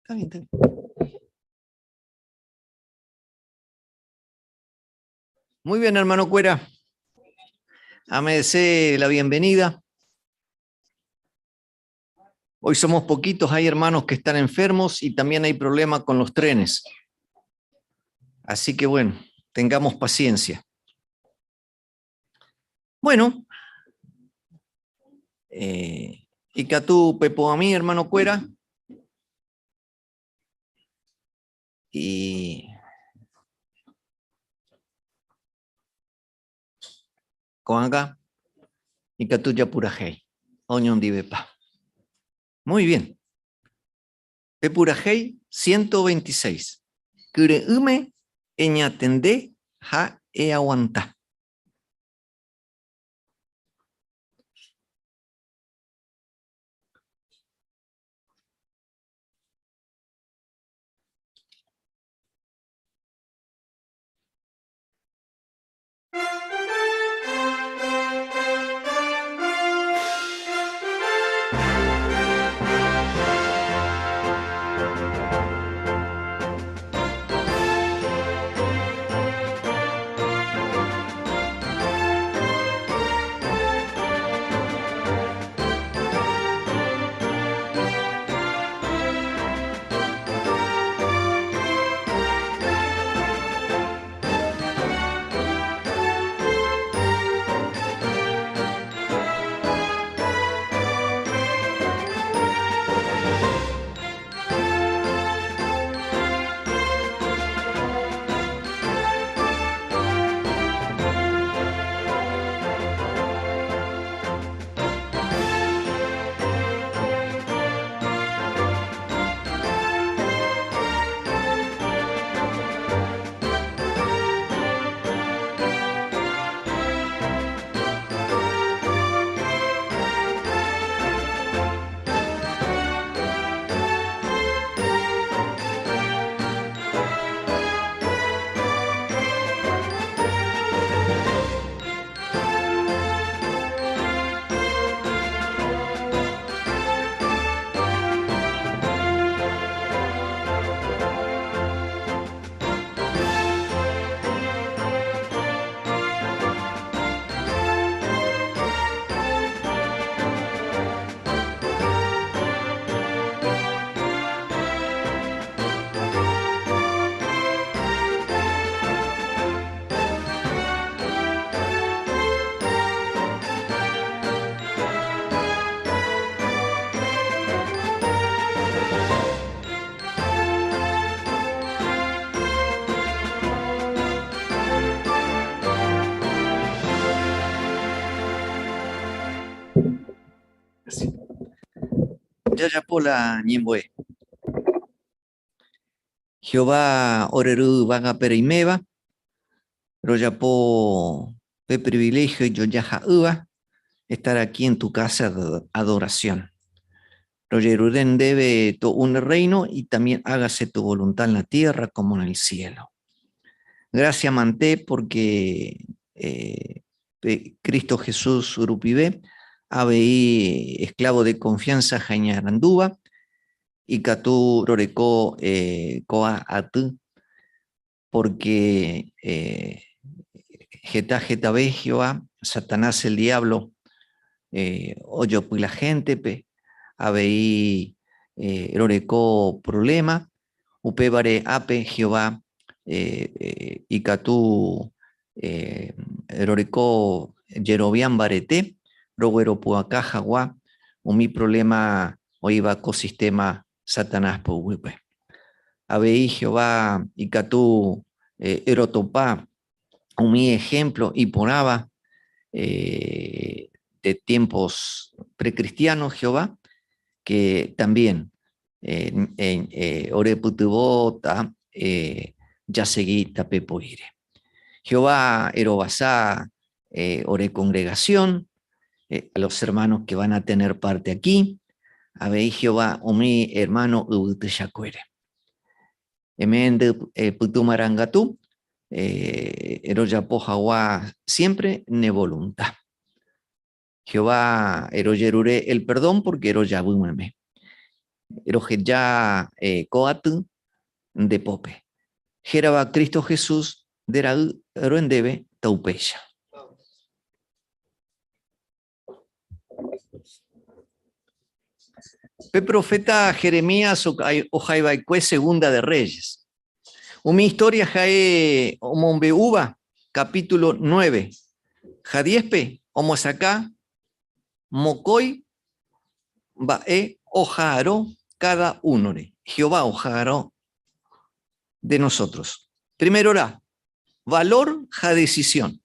Está bien, está bien. Muy bien, hermano Cuera. AMDC la bienvenida. Hoy somos poquitos, hay hermanos que están enfermos y también hay problemas con los trenes. Así que bueno, tengamos paciencia. Bueno, y Catú Pepo a mí, hermano Cuera. Y Coanga y Catuya Purajei, Oñondivepa. Muy bien. Pepurajei 126. Kyre'ỹme eñatende ha eaguanta. Jajapo la ñembo'e. Jehová ore Ru yvágape reiméva, rojapo pe privilegio ijojaha'ỹva estar aquí en tu casa de adoración. Rojerure ndéve to'u ne reino y también hágase tu voluntad en la tierra como en el cielo. Gracias mante porque Cristo Jesús rupive avei esclavo de confianza ha iñarandúva, ikatu roreko ko'ã aty, porque heta hetave Jehová, Satanás el diablo ojopy la gente-pe, avei roreko problema, upévare ápe Jehová ikatu roreko jerovia mbarete rogueropu'aka hag̃ua umi provléma oĩva ko sistéma Satanás poguýpe. Avei Jehová ikatu rotopa umi ehémplo iporãva de tiempos precristianos Jehová, que también Orepytyvõta jasegi tape poíre. Jehová erovasa ore congregación, a los hermanos que van a tener parte aquí, avei Jehová umi hermano yvytychakuére. Eme'ẽ nde pytu marangatu rojapo hag̃ua siempre ne voluntad. Jehová erojerure el perdón porque erojavy meme. Roheja ko aty nde pópe. Hérava Cristo Jesús nde ra'y roendéve taupéicha. Pe profeta Jeremías ohaiva'ekue Segunda de Reyes. Umi historia ha'e omombe'úva capítulo 9 ha 10-pe omyesakã mokõi mba'e oha'arõ káda únore. Jehová oha'arõ de nosotros. Primerorã, valor ha decisión.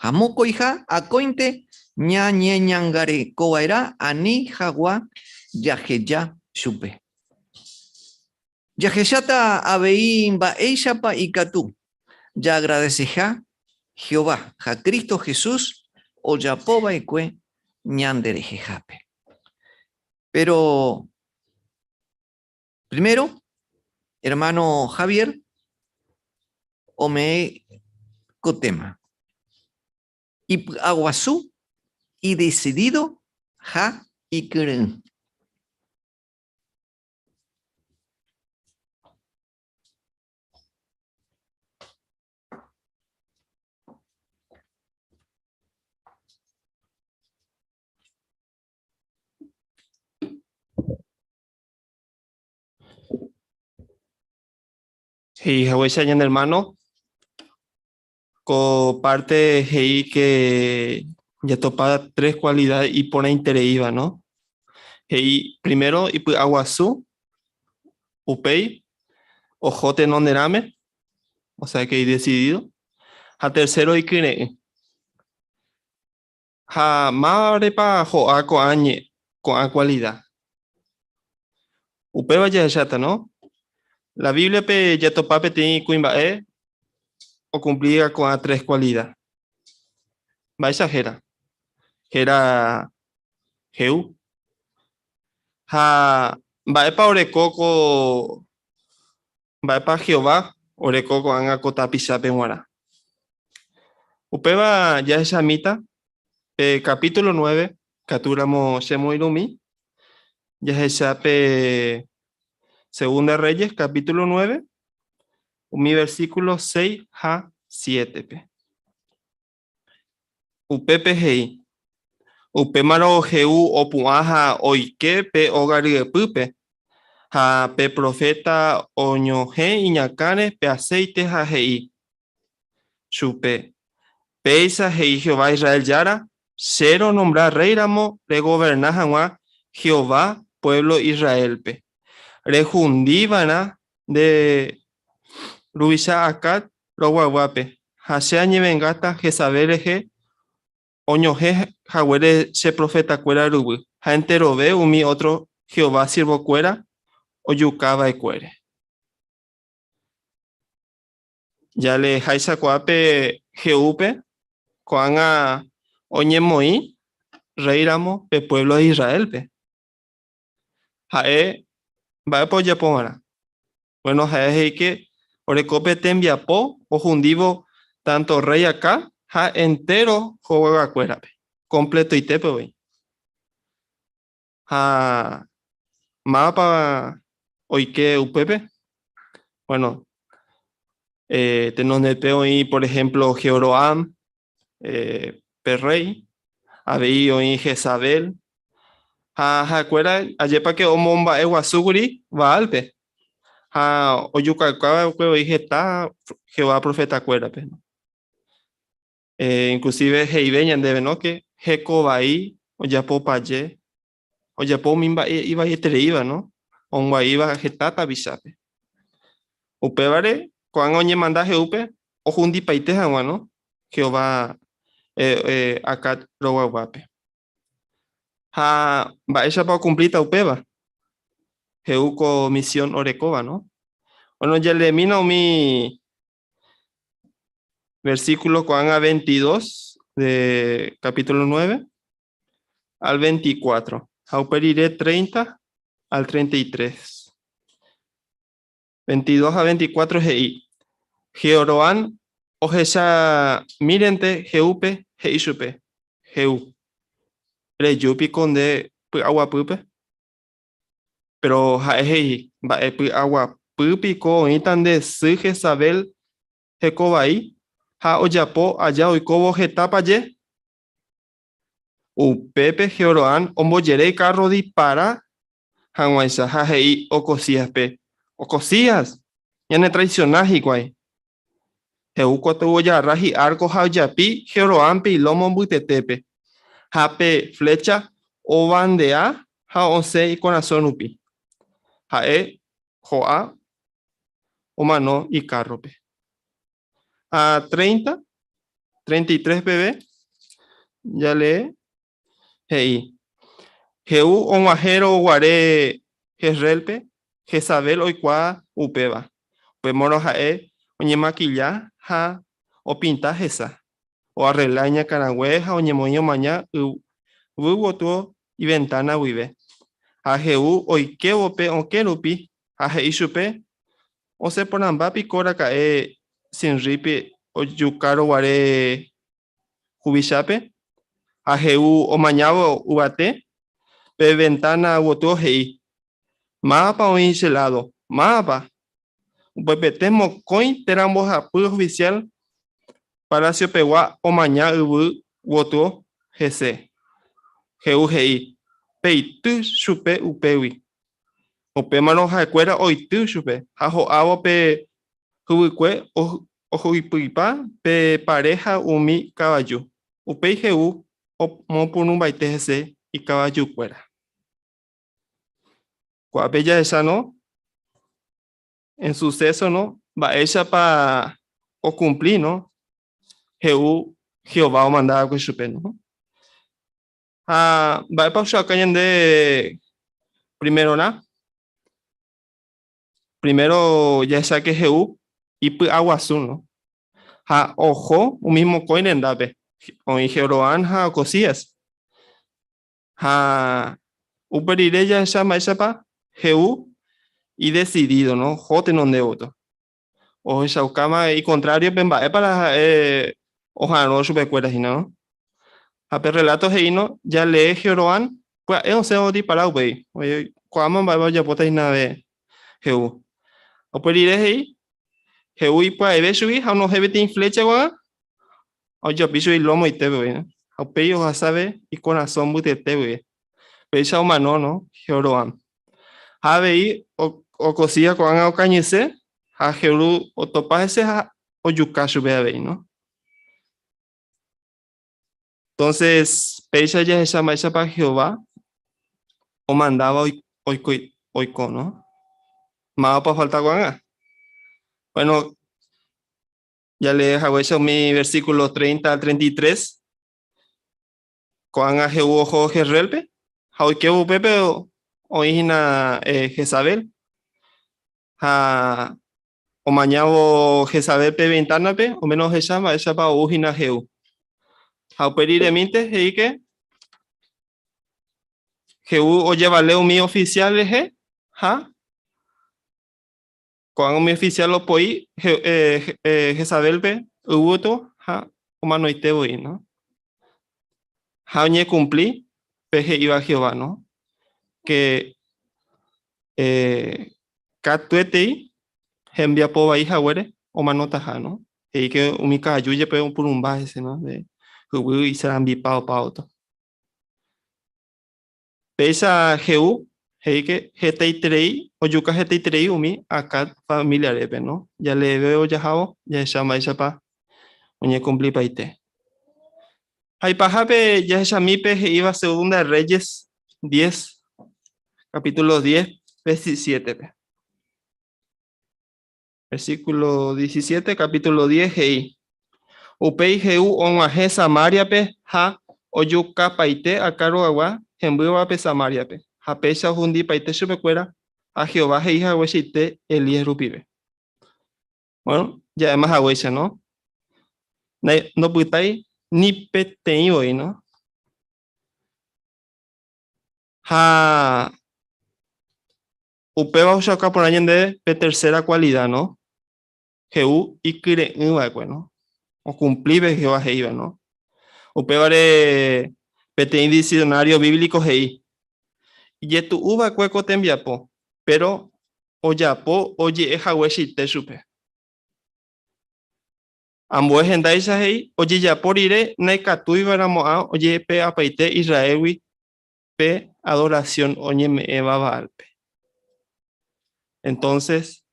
Ha mokõiha akóinte ñañeñangarekova'erã ani hag̃ua jaheja chupe. Jahecháta avei mba'éichapa ikatu jaagradeseha Jehová ha Cristo Jesús ojapo va'ekue ñanderehehápe. Péro primero, ermáno Javier ome'ẽ ko téma, Ipy'aguasu, idesidído ha ikyre'ỹ. He'i haguéicha ñane hermano, ko parte he'i que jatopa tres cualidades iporãitereíva, no? He'i primero ipy'aguasu, upéi oho tenonderãme, o sea que idecidido, ha tercero ikyre'ỹ. Ha mávarepa ho'a ko'ã ñe, ko'ã cualidad? Upéva jahecháta, no? La Biblia-pe jatopa peteĩ kuimba'e okumplíva ko'ã tres cualidad. Mba'éicha héra? Héra Jehú. Ha mba'épa oreko ko mba'épa Jehová oreko ko'ág̃a ko tapichápe g̃uarã? Upéva jahechamíta pe capítulo 9 katúramo che moirũmi, jahecha pe Segunda Reyes capítulo 9, umi versículo 6 ha 7-pe. Upépe he'i, Upémarõ Jehú opu'ã ha oike pe óga ryepýpe, ha pe proféta oñohẽ iñakãre pe aséite ha he'i chupe, Péicha he'i Jehová Israel Jára, Che ronombra rréiramo regoverna hag̃ua Jehová puévlo Israélpe. Rehundi va'erã nde ruvicha Acab roguaguápe, ha che añevengáta Jezabel rehe oñohẽ haguére che profetakuéra ruguy ha enterove umi ótro Jehová siervokuéra ojuka va'ekuére. Jaleeháicha ko'ápe Jehúpe, ko'ág̃a oñemoĩ rréiramo pe puévlo de Israélpe. Ha'e mba'épa ojapo va'erã? Bueno, ha'e he'i ke oreko pe tembiapo ohundívo tanto rréi Acab ha entéro hogakuérape, kompletoitépe voi. Ha mávapa oike upépe? Bueno, eh, tenondete oĩ, por ejemplo, Jeroboam, eh, pe rréi, avei oĩ Jezabel, ha ha'ekuéra ajépa ke omomba'eguasúkuri Baálpe, ha ojukauka va'ekue voi heta Jehová profetakuérape. Eh, inclusive he'ive ñandéve, no, ke heko vai ojapo paje, ojapo umi mba'e ivaietereíva, no, ombyaiva heta tapichápe. Upévare, ko'ág̃a oñemanda Jehúpe ohundipaite hag̃ua, no, Jehová eh, eh, Acab rogaguápe. Ha mba'éichapa okumplíta upéva? Jehú ko misión orekóva, no? Bueno, jaleemína umi versículo ko'ág̃a 22 de capítulo 9 al 24, ha upe rire 30 al 33. 22 ha 24 he'i, Jeroboam ohecha mírente Jehúpe he'i chupe, Jehú, reju piko nde py'aguapýpe? Péro ha'e he'i, Mba'e py'aguapy piko oĩta nde sy Jezabel heko vai ha ojapo aja oikóvo heta paje? Upépe Jeroboam ombojere ikárro dipara hag̃uáicha ha he'i Ocozíaspe, Ocozías, ñanetraisiona hikuái! Jehú katu ojarra hi'árko ha ojapi Jeroboámpe ilómo mbytetépe, ha pe flécha ovandea ha osẽ ikorasõ rupi. Ha'e ho'a omano ikárrope. Ha 30, 33 peve jalee he'i, Jehú og̃uahẽrõ guare Jezreélpe, Jezabel oikuaa upéva. Upémarõ ha'e oñemakilla ha opinta hesa, oarregla iñakãrague ha oñemoĩ omaña yvy gotyo iventána guive. Ha Jehú oikévo pe okẽ rupi ha he'i chupe, Osẽ porãmba piko raka'e Zimrípe ojukárõ guare huvichápe, ha Jehú omañávo yvate pe ventána gotyo he'i, Mávapa oĩ che ládo? Mávapa? Upepete mokõi térã mbohapy ofisiál palasiopegua omaña yvy gotyo hese. Jehú he'i, Peity chupe upégui. Upémarõ ha'ekuéra oity chupe, ha ho'ávo pe Huguykue ohuipypa pe pare ha umi kavaju. Upéi Jehú omopyrũmbaite hese ikavajukuéra. Ko'ápe jahecha no, en suceso no, mba'éichapa okumpli no Jehú Jehová omanda va'ekue chupe no. Ha mba'épa ohechauka ñande primerorã? Primero jahecha ke Jehú ipy'aguasu, no? Ha oho umi mokõi rendápe, oĩ Jeroboam ha Ocozías. Ha upe rire jahecha mba'éichapa Jehú idesidído, no? Oho tenonde gotyo. Ohechaukáma ikontrário pe mba'épa la ha'e oha'arõ chupekuéra hína, no? Ha pe rreláto he'i, no, jalee Jeroboam pya'e osẽ odipara upéi, oikuaáma mba'épa ojapóta hína ave Jehú. Upe rire he'i, Jehú ipya'eve chugui ha onohẽ peteĩ flécha guaga ha ojapi chugui lómoite peve, ha upéi ohasave ikorasõ mbytete guive. Péicha omano, no, Jeroboam. Ha avei okosía ko'ág̃a okañyse ha Jehú otopa hese ha ojuka chupe avei, no. Entonces, péicha jahecha mba'éichapa Jehová omandáva oiko, oiko, no? Mávapa ofalta ko'ág̃a? Bueno, jalee haguéicha umi versículo 30 al 33, ko'ág̃a Jehú oho Jezreélpe, ha oikévo upépe oĩ hína Jezabel. Ha omañávo Jezabel pe ventánape, oméno ohecha mba'éichapa ou hína Jehú. Ha upe riremínte he'i ke Jehú ojevale umi ofisiál rehe ha ko'ág̃a umi ofisiál opoi Jezabélpe yvýto ha omanoite voi, no? Ha oñekumpli pe he'íva Jehová, no? Ke katuetei hembiapo vai haguére omanotaha, no? He'i ke umi ka'aju jepe opurũmba hese, no? De huguy isarambipa opa ótro. Péicha Jehú he'i ke hetaiterei ojuka hetaiterei umi Acab familiarépe, no? Jaleeve ojahávo jahecha mba'éichapa oñekumplipaite. Ha ipahápe jahechami pe he'íva Segunda de Reyes 10, capítulo 10, 17-pe. Versículo 17, capítulo 10 he'i, Upéi Jehú og̃uahẽ Samáriape ha ojukapaite Acab rogagua hembývape Samáriape, ha péicha ohundipaite chupekuéra, ha Jehová he'i hagueichaite Elías rupive. Bueno, ja'éma haguéicha, no? Ndopytái ni peteĩ voi, no? Ha upéva ohechauka porã ñandéve pe tercera cualidad, no? Jehú ikyre'ỹ va'ekue, no? Okumpli pe Jehová he'íva, no? Upévare peteĩ diccionario bíblico he'i, Ijetu'u va'ekue ko tembiapo. Péro ojapo oje'e haguechaite chupe. Ambue hendáicha he'i, ojejapo rire ndaikatúiva'erãmo'ã ojepe'apaite Israélgui pe adoración oñeme'ẽva Baálpe. Entonces,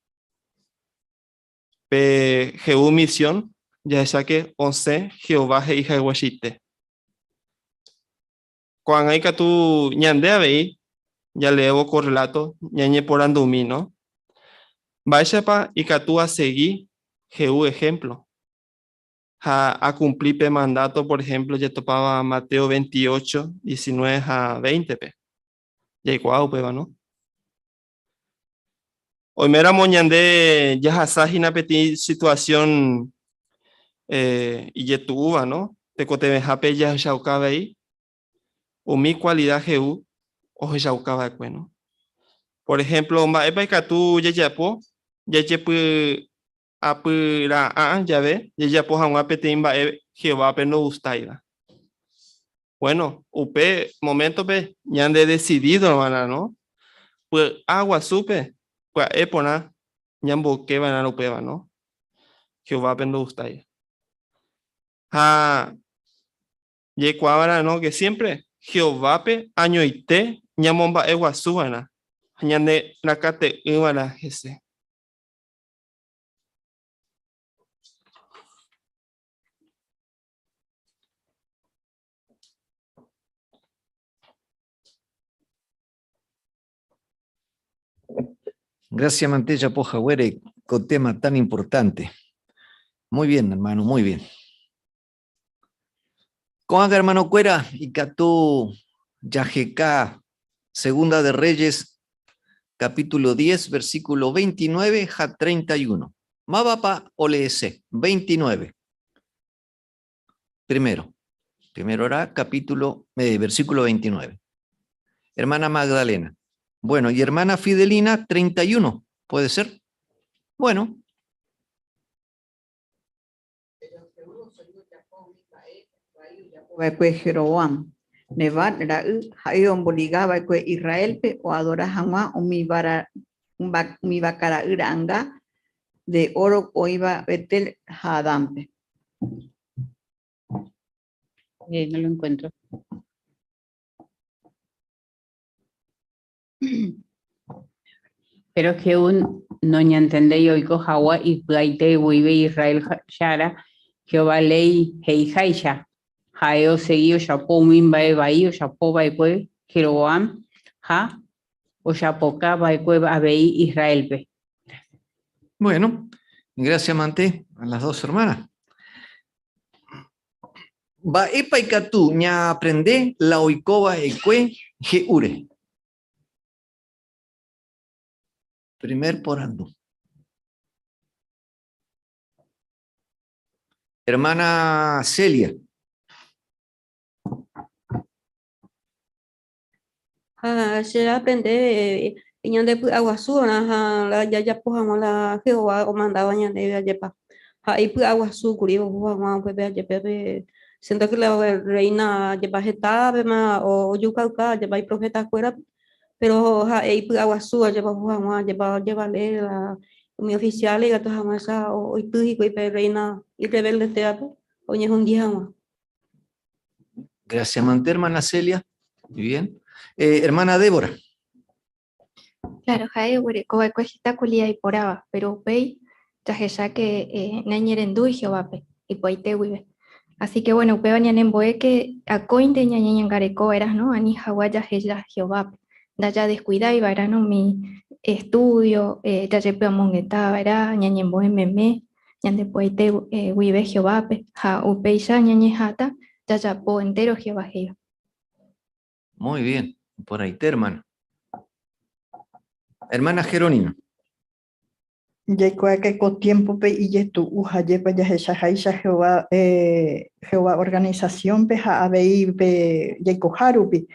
pe Jehú misión jahecháke osẽ Jehová he'i haguechaite. Ko'ág̃a ikatu ñande avei jaleévo ko rreláto ñañeporandumi, no? Mba'éichapa ikatu asegi Jehú ehémplo ha akumpli pe mandáto, por ehémplo, jatopáva Mateo 28, 19 ha 20-pe? Jaikuaa upéva, no? Oiméramo ñande jahasa hína peteĩ situasión ijetu'úva, no? Tekotevẽhápe jahechauka avei umi kualida Jehú ohechauka va'ekue, no? Por ehémplo, mba'épa ikatu jajapo jajepy'apyra'ã jave jajapo hag̃ua peteĩ mba'e Jehovápe ndogustáiva? Bueno, upe moméntope ñande desidído va'erã, no? Py'a guasúpe pya'e porã ñamboyke va'erã upéva, no? Jehovápe ndogustái. Ha jaikuaa va'erã, no, que siempre Jehovápe añoite ñamomba'eguasu va'erã ha ñane rakate'ỹ va'erã hese. Gracias, Mantella Pojahuere, con tema tan importante. Muy bien, hermano, muy bien. Ko'ág̃a, hermano-kuéra, ikatu jaheka Segunda de Reyes, capítulo 10, versículo 29 ha 31. Mávapa oleese? 29. Primero. Primero era capítulo, eh, versículo 29. Hermana Magdalena. Bueno, y hermana Fidelina, 31. ¿Puede ser? Bueno. Va'ekue Jeroboam, Nebat ra'y, ha'e omboliga va'ekue Israélpe oadora hag̃ua umi vaka ra'y ra'anga de óro oĩva Betel ha Dánpe. No lo encuentro. Péro Jehú noñantendéi oiko hag̃ua ipy'aite guive Israel Jára Jehová léi he'iháicha. Ha'e osegi ojapo umi mba'e vai ojapo va'ekue Jeroboam ha ojapoka va'ekue avei Israélpe. Bueno, gracias mante a las dos hermanas. Mba'épa ikatu ñaaprende la oiko va'ekue Jehúre? Primer porandu. Hermana Celia. Ha che aaprende ñandepy'aguasu va'erã ha la jajapo hag̃ua la Jehová omandáva ñandéve ajépa. Ha'e ipy'aguasu kuri oho hag̃ua upépe ajépe pe siento que la reina ajépa hetápema ojukauka ajépa iprofetakuérape, péro ha'e ipy'aguasu ajépa oho hag̃ua ajépa ojevale la umi oficiales ikatu hag̃uáicha oity hikuái pe reina irreveldetévape oñehundi hag̃ua. Gracias, mante, hermana Celia. Muy bien. Eh, hermana Débora. Claro, ha'e oguereko va'ekue heta kualida iporãva, péro upéi jahecha ke eh, naiñerendúi Jehovápe ipo'aite guive. Así que bueno, upéva ñanembo'e ke akóinte ñañeñangareko va'erã, no? Ani hag̃ua jaheja Jehovápe. Ndajadeskuidái va'erã, no? Umi estudio, eh, jajepy'amongeta va'erã, ñañembo'e meme, ñande po'aite guive Jehovápe, ha upéicha ñañeha'ãta jajapo entéro Jehová he'íva. Muy bien, iporãite hermano. Hermana Jerónima. Jaikuaáke ko tiémpope ijetu'u ha jepa jahechaháicha Jehová, eh, Jehová organisasiónpe ha avei pe jaikoha rupi.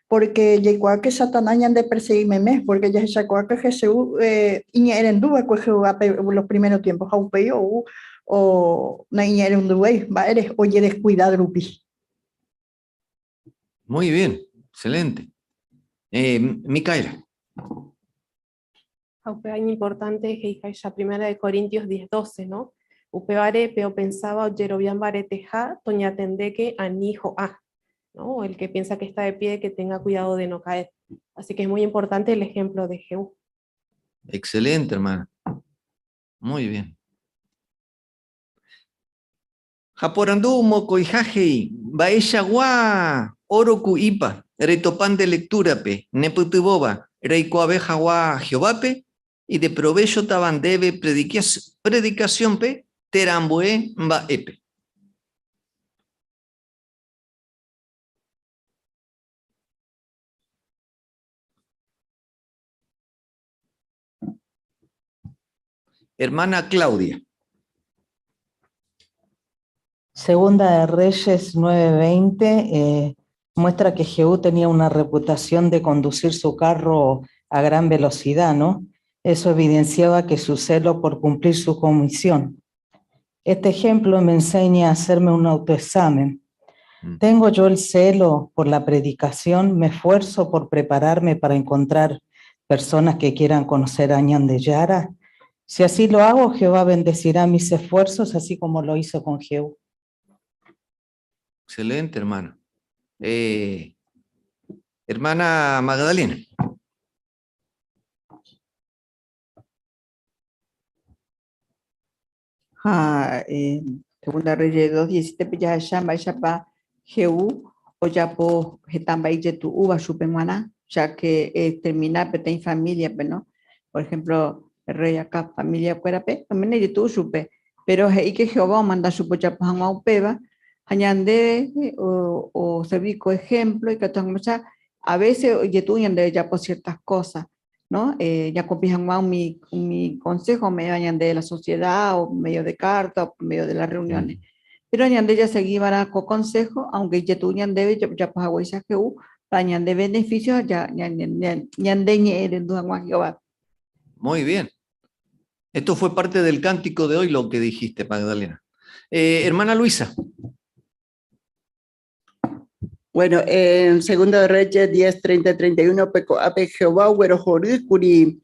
Pórke jaikuaáke Satanás ñandepersegi meme, pórke jahechakuaáke Jesús eh, iñe'ẽrendu va'ekue Jehovápe los primeros tiempos, ha upéi ou o naiñe'ẽrenduvéi, mba'ére? Ojedeskuida rupi. Muy bien, excelente. Eh, Micaela. Ha upéva iñimportánte he'iháicha Primera de Corintios 10, 12, no? Upévare pe opensáva ojerovia mbareteha toñatendéke ani ho'a, no? El que piensa que está de pie, que tenga cuidado de no caer. Así que es muy importante el ejemplo de Jehú. Excelente, hermana. Muy bien. Japorandu mokõiha he'i, Mba'eichagua óro ku'ípa retopa nde lektúrape nepytyvõva reikuaave hag̃ua Jehovápe ideprovéchotava ndéve predikasiónpe térã ambue mba'épe? Hermana Claudia. Segunda de Reyes 9:20 eh, muestra que Jehú tenía una reputación de conducir su carro a gran velocidad, ¿no? Eso evidenciaba que su celo por cumplir su comisión. Este ejemplo me enseña a hacerme un autoexamen. Mm. ¿Tengo yo el celo por la predicación? ¿Me esfuerzo por prepararme para encontrar personas que quieran conocer a Ñandeyara? Si así lo hago, Jehová bendecirá mis esfuerzos, así como lo hizo con Jehú. Excelente, hermano. Eh, hermana Magdalena. Ha Segunda Reyes 2, 17-pe jahecha mba'éichapa Jehú ojapo heta mba'e ijetu'úva chupe g̃uarã, ya que termina peteĩ familia-pe, no? Por ejemplo, rey Acab familia-kuérape oiméne ijetu'u chupe, pero he'i que Jehová omanda chupe ojapo hag̃ua upéva, ha ñandéve oservi ko ejemplo ikatu hag̃uáicha a veces ijetu'u ñandéve jajapo ciertas cosas, no? Eh, ñakumpli hag̃ua umi, umi consejo ome'ẽva ñande la sociedad o medio de carta o medio de las reuniones. Pero ñande jasegi va'erã ko consejo, aunque ijetu'u ñandéve jajapo haguéicha Jehú, para ñande beneficio ha ñande ñe'ẽrendu hag̃ua Jehovápe. Muy bien. Esto fue parte del cántico de hoy lo que dijiste, Magdalena. Eh, hermana Luisa. Bueno, en Segundo de Reyes 10, 30, 31, pe ko'ápe Jehová oguerohorýkuri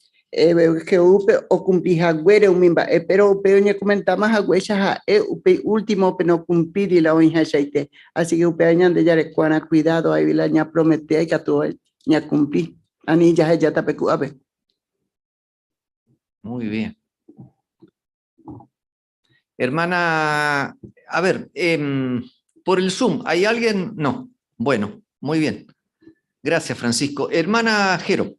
Jehúpe okumpli haguére umi mba'e, péro upéi oñekomentáma haguéicha ha'e upéi últimope nokumplíri la oĩhaichaite. Así que upéva ñande jareko'arã cuidado avei la ñaprometéva ikatúva ñakumpli, ani jahejáta pe ku'ápe. Muy bien. Hermana, a ver, em, por el Zoom, ¿hay alguien? No. Bueno, muy bien. Gracias, Francisco. Hermana Jero.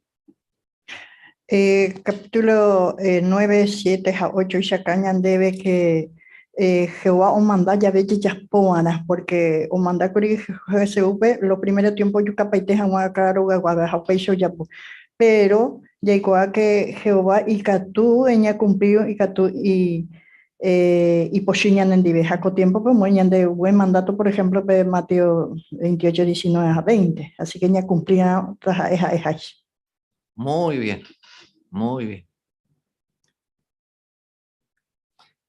Eh, capítulo 9, eh, 7 ha 8 ichaka ñandéve que eh, Jehová omanda jave jejapóva'erã, porque omanda kuri Jesúspe lo primero tiempo ojukapaite hag̃ua ka'arugaguápe ha upéicha ojapo. Pero jaikuaa que Jehová ikatu eñakumpli, ikatu i, eh, ipochy ñanendive. Ha ko tiémpope omoĩ ñande buen mandato, por ejemplo, pe Mateo 28, 19 ha 20. Así que ñakumplírõ taha'e ha'eháicha. Muy bien, muy bien.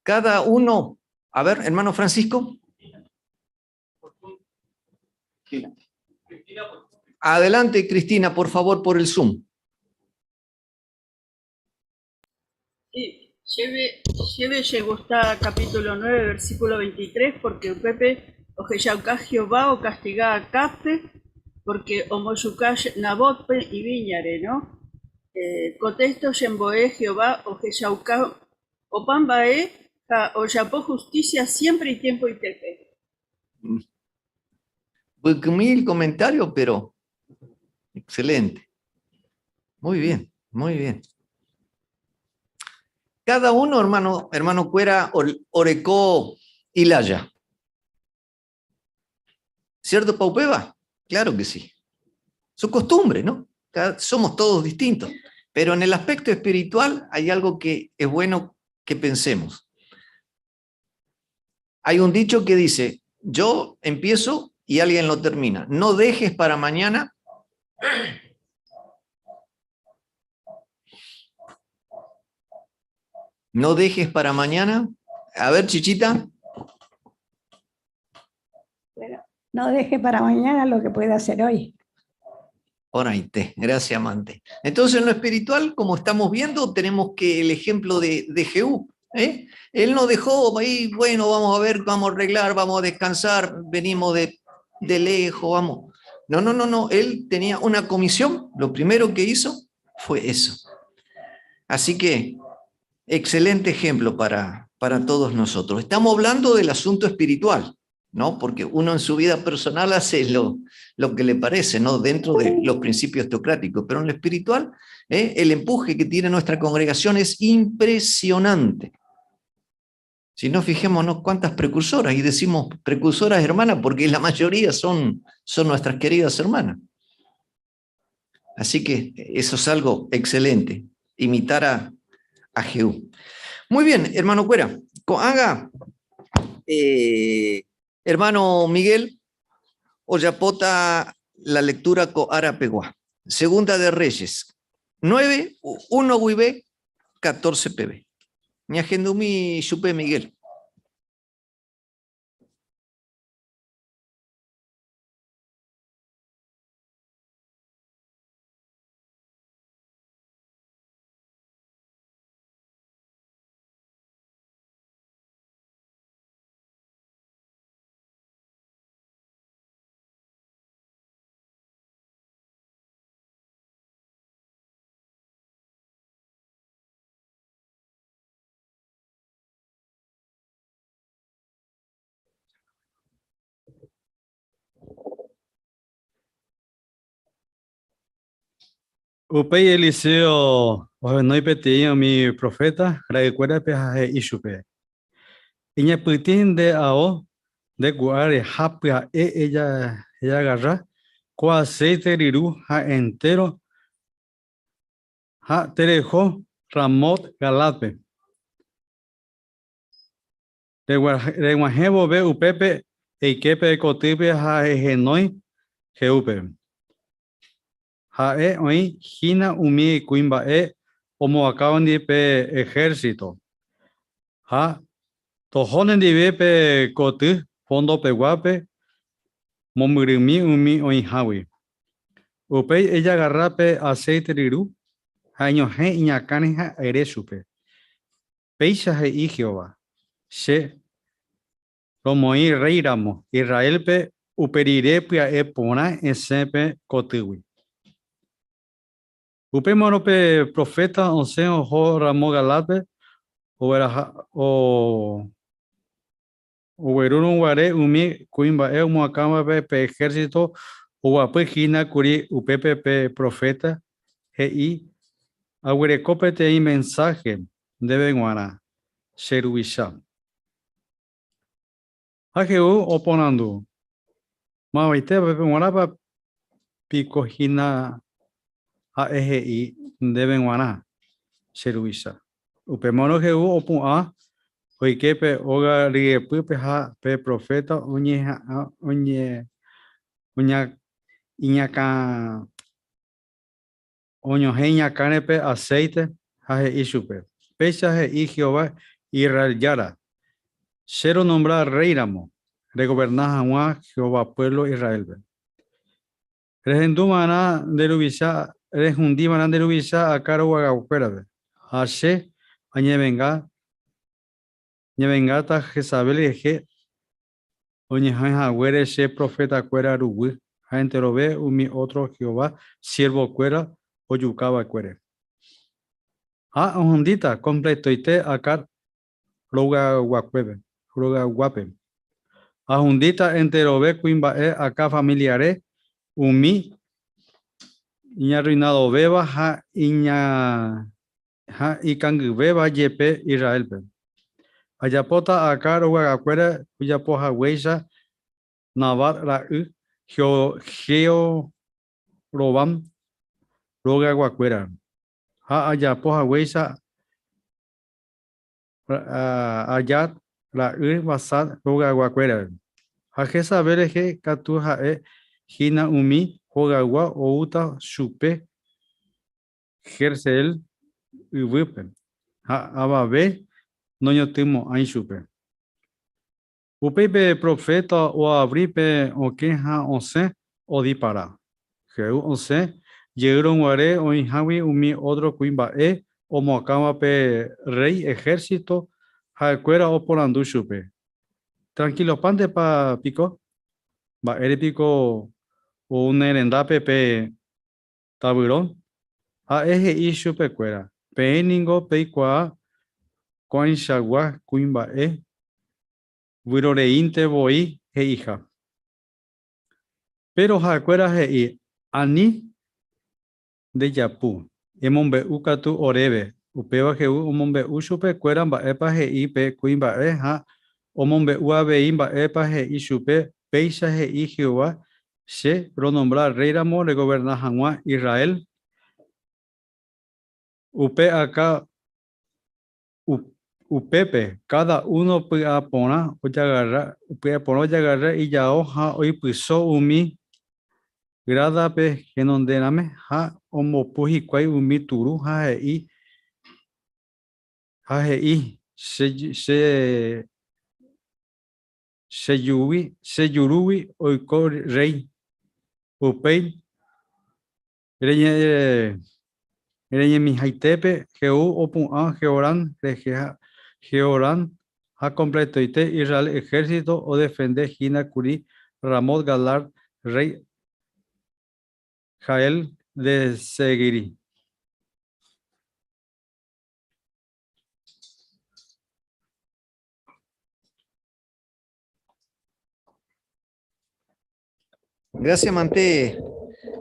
Cada uno, a ver, hermano Francisco. Adelante, Cristina, por favor, por el Zoom. Sí, chéve, chéve che gusta capítulo 9, versículo 23, porque upépe ohechauka Jehová ocastiga Acábpe, porque omojuka Nabótpe ivíñare, no? Eh, ko texto chembo'e Jehová ohechauka opa mba'e ha ojapo justicia siempre itiempoitépe. Mbykymi el comentario, pero excelente. Muy bien, muy bien. Cada uno, hermano, hermano cuera, oreko ilaya. ¿Cierto, Paupeva? Claro que sí. Su costumbre, ¿no? Somos todos distintos. Pero en el aspecto espiritual hay algo que es bueno que pensemos. Hay un dicho que dice, yo empiezo y alguien lo termina. No dejes para mañana. No dejes para mañana. A ver, Chichita. Bueno, no deje para mañana lo que pueda hacer hoy. Porãite, gracias amante. Entonces en lo espiritual, como estamos viendo, tenemos que el ejemplo de, de Jehú. ¿eh? Él no dejó ahí, bueno, vamos a ver, vamos a arreglar, vamos a descansar, venimos de, de lejos, vamos. No, no, no, no. Él tenía una comisión. Lo primero que hizo fue eso. Así que, excelente ejemplo para, para todos nosotros. Estamos hablando del asunto espiritual, ¿no? Porque uno en su vida personal hace lo, lo que le parece, ¿no? Dentro de los principios teocráticos. Pero en lo espiritual, ¿eh? el empuje que tiene nuestra congregación es impresionante. Si no, fijémonos cuántas precursoras, y decimos precursoras hermanas porque la mayoría son, son nuestras queridas hermanas. Así que eso es algo excelente, imitar a, a Jehú. Muy bien, hermano Cuera, haga, eh, hermano Miguel, ojapóta la lectura ko árapegua. Segunda de Reyes, 9, 1 guive, 14 peve. Ñahendumi chupe Miguel. Upéi Eliseo ohenói peteĩ umi proféta ra'ykuérape ha he'i chupe, Eñapytĩ nde ao nde ku'áre ha pya'e ejagarra ko aséite ryru ha entéro ha tereho Ramot Galaádpe. Reg̃uahẽ vove upépe eike pe kotýpe ha ehenói Jehúpe. Ha'e oĩ hína umi kuimba'e omoakãvandi pe ehérsito. Ha toho nendive pe koty fondopeguápe mombyrymi umi oĩhágui. Upéi ejagarra pe aséite ryru ha eñohẽ iñakãre ha ere chupe, Péicha he'i Jehová, Che romoĩ rréi ramo Israélpe upe rire pya'e porã esẽ pe kotýgui. Upémarõ pe proféta osẽ oho ramo Galaádpe oguerúrõ guare umi kuimba'e omoakãvape pe ehérsito oguapy hína kuri upépe pe proféta he'i, Aguereko peteĩ mensáhe ndéve g̃uarã, che ruvicha. Ha Jehú oporandu, Mavaitévape g̃uarãpa piko hína ha'e he'i ndéve g̃uarã, che ruvicha? Upémarõ Jehú opu'ã oike pe óga ryepýpe ha pe proféta oñeha'ã oñohẽ iñakãre pe aséite ha he'i chupe, Péicha he'i Jehová Israel Jára, 'Che ronombra rréiramo regoverna hag̃ua Jehová puévlo Israélpe. Rehendu va'erã nde ruvicha, rehundi va'erã nde ruvicha akã roguagakuérape, ha che añevenga, ñevengáta Jezabel rehe oñeha'ã haguére che profetakuéra ruguy ha enterove umi ótro Jehová siervokuéra ojuka va'ekuére. Ha ohundíta kompletoite Acab rogayguápe. Ahundíta enterove kuimba'e Acab familiare, umi iñarruinadovéva ha ikangyvéva jepe Israélpe. Ajapóta Acab rogayguakuéra ojapo haguéicha Nabat ra'y Jeroboam rogayguakuéra, ha ajapo haguéicha Ayat ra'y Basá rogayguakuérape. Ha Jezabel rehe katu ha'e hína umi hogaygua oúta chupe Jerseel yvýpe, ha avave noñotỹmo'ãi chupe. Upéi pe proféta oavri pe okẽ ha osẽ odipara. Jehú osẽ. Jeýrõ guare oĩhágui umi ótro kuimba'e omoakãva pe rréi ehérsito, ha'ekuéra oporandu chupe, Trankilopántepa piko? Mba'ére piko ou ne rendápe pe tavyrõ? Ha'e he'i chupekuéra, Peẽ ningo peikuaa ko'ãichagua kuimba'e vyroreínte voi he'iha. Péro ha'ekuéra he'i, Ani ndejapu, emombe'u katu oréve. Upéva Jehú omombe'u chupekuéra mba'épa he'i pe kuimba'e ha omombe'u avei mba'épa he'i chupe, Péicha he'i Jehová, Che ronombra rréiramo regoverna hag̃ua Israel. Upe akã Upépe, káda uno py'aporã ojagarra ijao ha oipyso umi grádape henonderãme ha ombopu hikuái umi turu ha he'i, Che jurúgui oiko rréi. Upéi Reñemihaitépe Jehú opu'ã Jehoram rehe ha Jehoram ha kompletoite Israel ehérsito odefende hína kuri Ramot-Galaad rréi Jael de Seguiri. Gracias, Mante,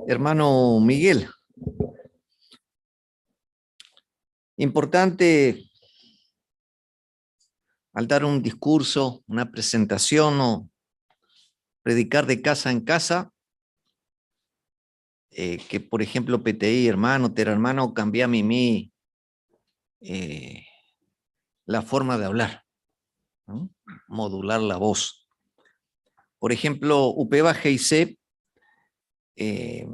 hermano Miguel. Importante al dar un discurso, una presentación o predicar de casa en casa, eh, que por ejemplo PTI, hermano, ter hermano, cambia mi mí eh, la forma de hablar, modular la voz. Por ejemplo, Upeva GIC, eh,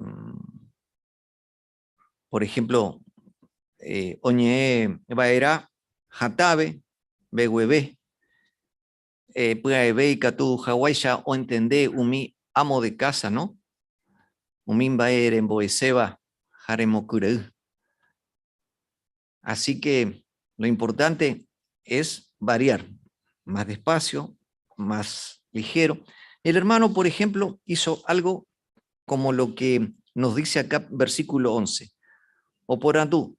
por ejemplo, eh, Oñe Baera, Jatabe, Beguebe, eh, pya'eve ikatu haguáicha oentende umi amo de casa, no? Umi mba'e rembo'eséva ha remokyre'ỹ. Así que lo importante es variar, más despacio, más ligero. El hermano, por ejemplo, hizo algo como lo que nos dice acá, versículo 11. Oporandu,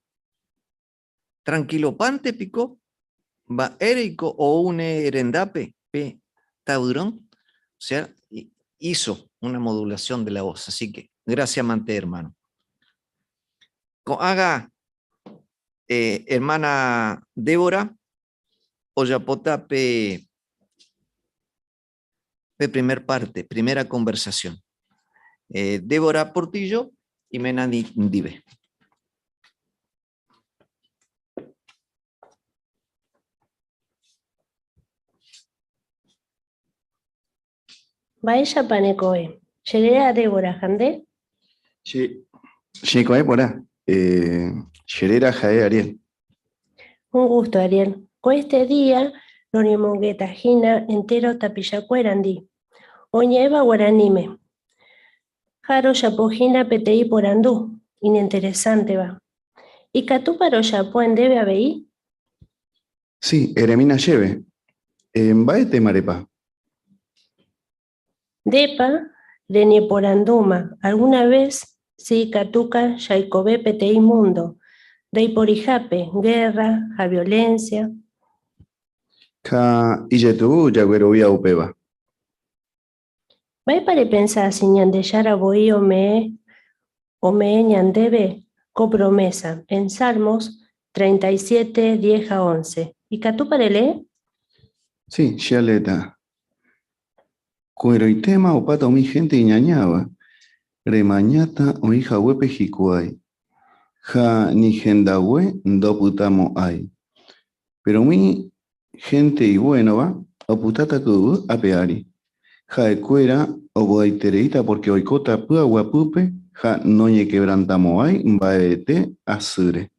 Trankilopánte piko mba'éreiko ou ne rendápe pe tavyrõ? O sea, hizo una modulación de la voz. Así que, gracias mante, hermano. Ko'ágã, eh, hermana Débora ojapóta pe pe primer parte, primera conversación. Eh, Débora Portillo y Mena Ndive. Mba'éichapa ne ko'ẽ? Che réra Débora, ha nde? Che, che ko'ẽ porã. Eh, che réra ha'e Ariel. Un gusto, Ariel. Ko este día roñemongeta hína entéro tapichakuérandi, oñe'ẽva guaraníme. Ha rojapo hína peteĩ porandu iñinteresánteva. Ikatúpa rojapo ndéve avei? Sí, eremína chéve. Mba'e témarepa? Ndépa reñeporandúma alguna ves si ikatúka jaikove peteĩ múndo ndaiporihápe gérra ha violénsia? Ha ijetu'u jaguerovia upéva. Mba'épa repensa si Ñandejára voi ome'ẽ ome'ẽ ñandéve ko promésa en Salmos 37, 10 ha 11? Ikatúpa relee? Sí, che aleéta. Ko'ẽrõitéma opáta umi hénte iñañáva, remañáta oĩ haguépe hikuái, ha ni hendague ndopytamo'ãi. Péro umi hénte ivuénova opytáta ko yvy ape ári. Ha'ekuéra ovy'aitereíta pórke oikóta py'aguapýpe ha noñekevrantamo'ãi mba'evete asýre.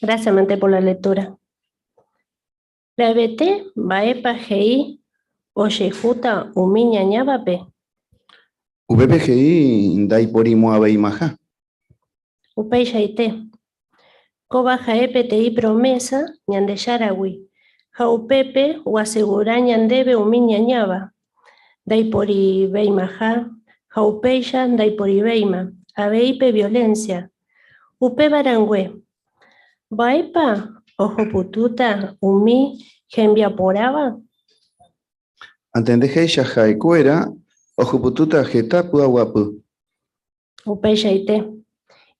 Gracias, mante, por la lectura. Mba'evete mba'épa he'i ojehúta umi ñañávape? Upépe he'i ndaiporimo'ãveimaha. Upeichaite. Kóva ha'e peteĩ promesa Ñandejáragui, ha upépe oasegura ñandéve umi ñañáva ndaiporiveimaha ha upéicha ndaiporivéima avei pe violencia. Upéva rangue, mba'épa ohupytýta umi hembiaporãva? Antende he'icha ha'ekuéra ohupytýta heta py'aguapy. Upeichaite.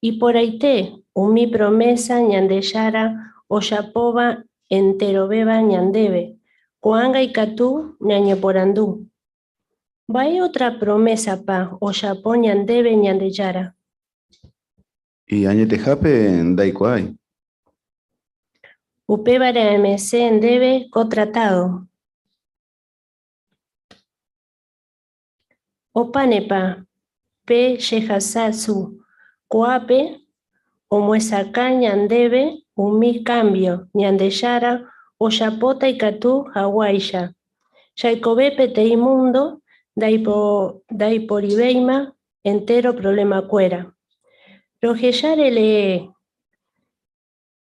Iporãite umi promesa Ñandejára ojapóva enterovéva ñandéve. Ko'ág̃a ikatu ñañeporandu, Mba'e ótra promésapa ojapo ñandéve Ñandejára? Y añetehápe ndaikuaái. Upévare aemesẽ ndéve ko tratádo. Opánepa pe jehasa su ko'ápe omyesakã ñandéve umi kámbio Ñandejára ojapóta ikatu haguáicha jaikove peteĩ múndo ndaiporivéima entéro provlemakuéra. Rohecha relee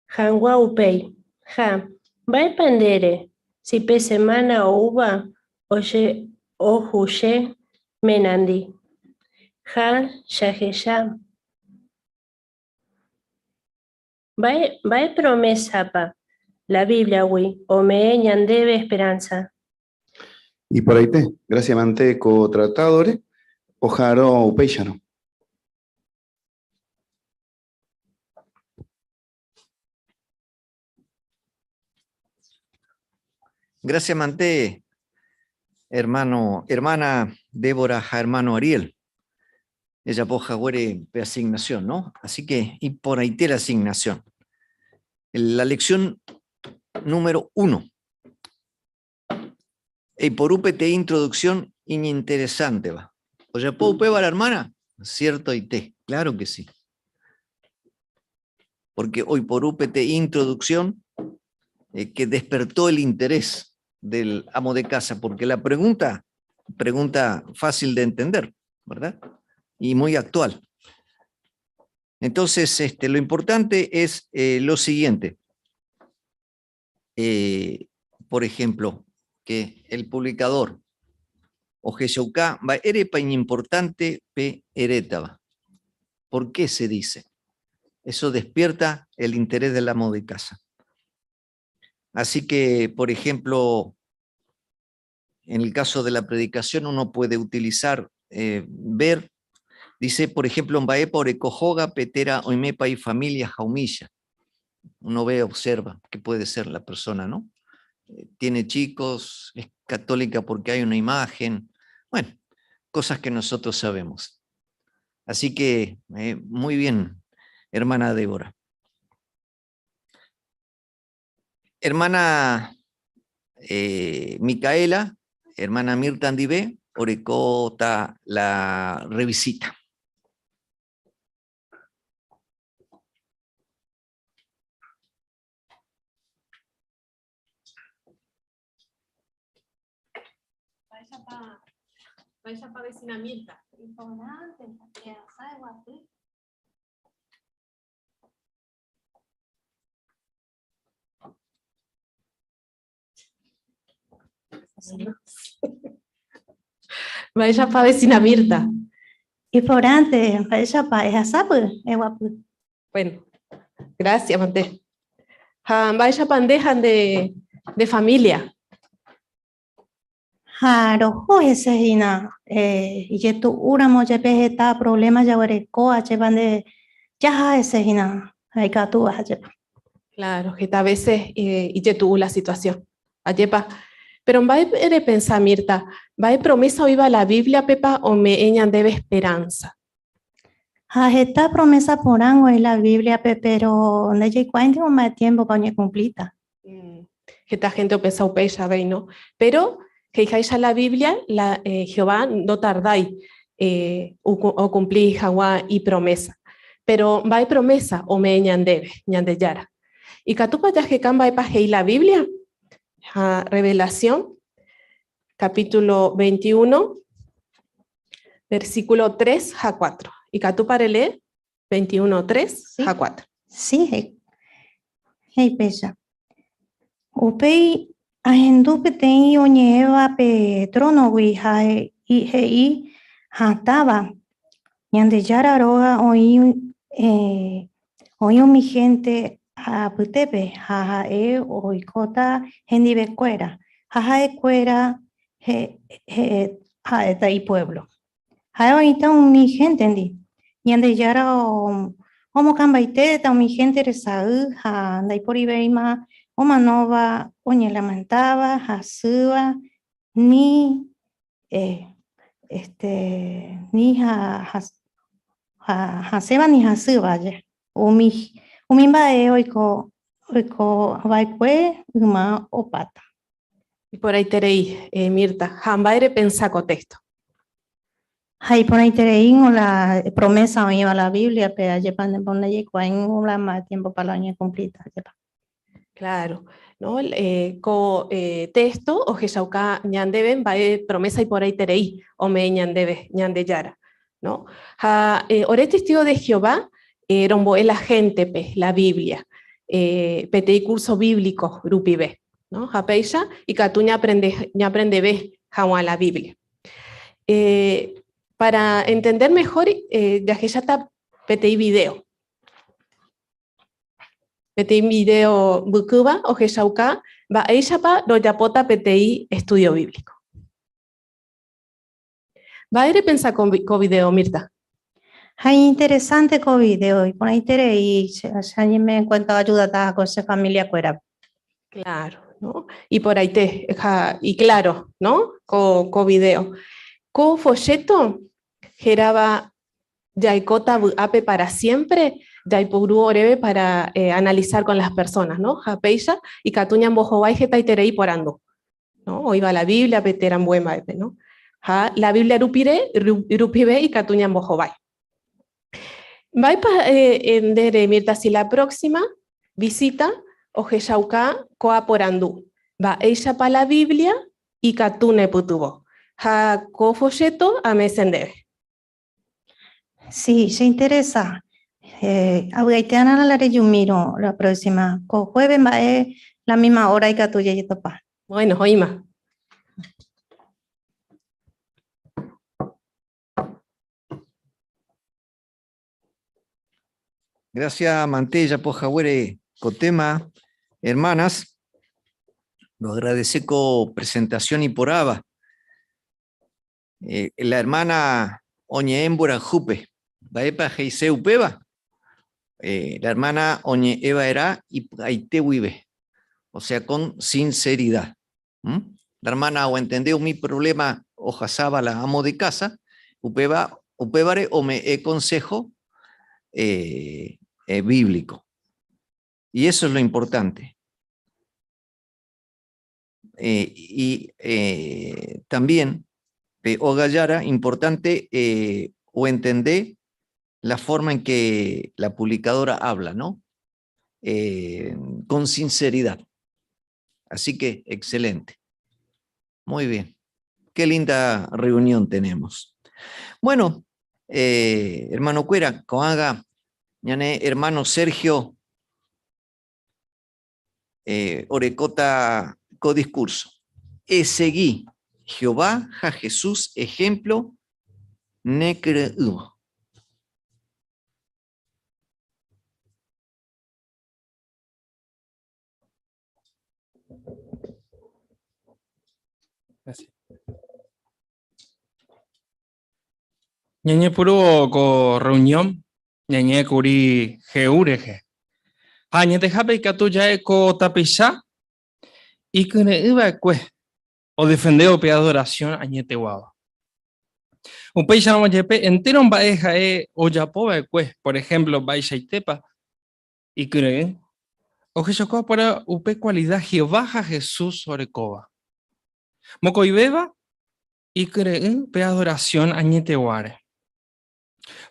Hag̃ua upéi. Ha, mba'épa nde ere, si pe semána oúva oje'ohu che ménandi? Ha jahecha. Mba'e, mba'e promésapa la Bíbliagui ome'ẽ ñandéve esperánsa? Iporãite, gracia mante ko tratádore, oha'arõ upéicharõ. Gracias, Mante, hermano, hermana Débora ja hermano Ariel. Ella poja huere asignación, ¿no? Así que, y por ahí la asignación. La lección número 1. Y por UPT introducción ininteresante va. Oye, ¿puedo la hermana? Cierto y te, claro que sí. Porque hoy por UPT introducción que despertó el interés del amo de casa, porque la pregunta, pregunta fácil de entender, ¿verdad? Y muy actual. Entonces, lo importante es lo siguiente. Por ejemplo, que el publicador ojechauka mba'érepa iñimportante pe erétava. ¿Por qué se dice? Eso despierta el interés del amo de casa. Así que, por ejemplo, en el caso de la predicación uno puede utilizar, ver, dice, por ejemplo, mba'épa orekojóga petera oimépa y familia jaumilla. Uno ve, observa qué puede ser la persona, ¿no? Tiene chicos, es católica porque hay una imagen, bueno, cosas que nosotros sabemos. Así que, muy bien, hermana Débora. Hermana Micaela, hermana Mirta Andibé, orekóta la revisita. Vaya pa vecina Mirta. Importante, que sabe guapi. Vaya pa vecina Mirta. Importante, vaya pa esa sabe, es guapo. Bueno, gracias, Mante. Ja, vaya pandeja de familia. Ja, rojo ese hina y tu uramo yepe eta problema ya huerecoa, chepan de, ya ja ese hina, hay que tú vas a chepa. Claro, que a veces y ye tu la situación, ayepa. Pero va a pensar, Mirta, va a promesa o iba la Biblia, Pepa, o me eñan debe esperanza. Ja, esta promesa por algo es la Biblia, pe, pero no hay cuánto más tiempo para cumplirla. Que esta gente o pensa o pecha, ve, ¿no? Pero que hija ya la Biblia, la Jehová no tardáis o cumplí Jehová y promesa. Pero va a promesa o me ñandebe, ñandeyara. Y catupa ya que camba pa jei la Biblia, ja, Revelación, capítulo 21, Versículo 3 ha 4. Ikatúpa relee? 21, 3 ha 4. Sí, he'i. He'i péicha. Upéi ahendu peteĩ oñe'ẽva pe trónogui ha he'i hatãva, Ñandejára róga oĩ oĩ umi hénte apytépe ha ha'e oikóta hendivekuéra, ha ha'ekuéra ha'éta ipuévlo. Ha'e oĩta umi héntendi. Ñandejára omokãmbaitéta umi hénte resay ha ndaiporivéima omanóva, oñelamentáva, hasýva, ni este, ni hasẽva ni hasýva. Umi mba'e oiko va'ekue yma opáta. Iporãiterei, Mirta. Ha mba'e repensa ko texto? Ha iporãitereíngo la promesa oĩva la Biblia-pe, ajépa ndajaikuaáingo la mba'e tiempo-pa la oñekumplíta, ajépa. Claro, no? Ko texto ohechauka ñandéve mba'e promesa iporãiterei ome'ẽ ñandéve Ñandejára, no? Ha ore testigo de Jehová rombo'e la gente-pe la Biblia peteĩ curso bíblico rupive, no? Ha péicha ikatu ñaaprende, ñaaprendeve hag̃ua la Biblia. Para entender mejor jahecháta peteĩ video. Peteĩ video mbykýva ohechauka mba'éichapa rojapóta peteĩ estudio bíblico. Mba'e repensa ko video, Mirta? Ha iñinteresante ko video, iporãiterei che añeme'ẽ en cuenta oayudataha ko che familia-kuérape. Claro, no? Iporãite ha iclaro, no? Ko video. Ko folleto hérava Jaikóta vy'ápe para siempre, jaipuru oréve para analizar con las personas, no? Ha péicha ikatu ñambohovái hetaiterei porandu, no? Oĩva la Biblia-pe térã ambue mba'épe, no? Ha la Biblia rupire, rupive ikatu ñambohovái. Mba'épa nde ere, Mirta, si la próxima visita ohechauka ko'a porandu, Mba'éichapa la Biblia ikatu nepytyvõ? Ha ko folleto ame'ẽse ndéve. Sí, che interesa. Avy'aite arã la rejumírõ la próxima. Ko jueves mba'e la misma hora ikatu jajetopa. Bueno, oĩma. Gracias, Mantella, Pojahuere, Cotema, hermanas. Lo agradezco presentación y por aba. La hermana oñe'ẽ mborayhúpe. Mba'épa he'ise upéva? La hermana oñe'ẽ va'erã ipy'aite guive, o sea, con sinceridad. La hermana oentende umi problema ohasáva la amo de casa, upéva, upévare ome'ẽ consejo bíblico. Y eso es lo importante. Y también, pe óga jára, importante oentende la forma en que la publicadora habla, ¿no? Con sinceridad. Así que, excelente. Muy bien. Qué linda reunión tenemos. Bueno, hermano kuéra, ko'ág̃a, ñane hermano Sergio orekóta ko discurso. Esegi Jehová ha Jesús ejemplo nekyre'ỹvo. Gracias. Ñañepyrũvo ko reunión, ñañe'ẽ kuri Jehú rehe. Ha añetehápe ikatu ja'e ko tapicha ikyre'ỹ va'ekue odefendévo pe adoración añeteguáva. Upéicharamo jepe entéro mba'e ha'e ojapo va'ekue, por ejemplo, mba'eichaitépa ikyre'ỹ, ohechauka porã upe kualida Jehová ha Jesús orekóva. Mokõivéva ikyre'ỹ pe adoración añeteguáre.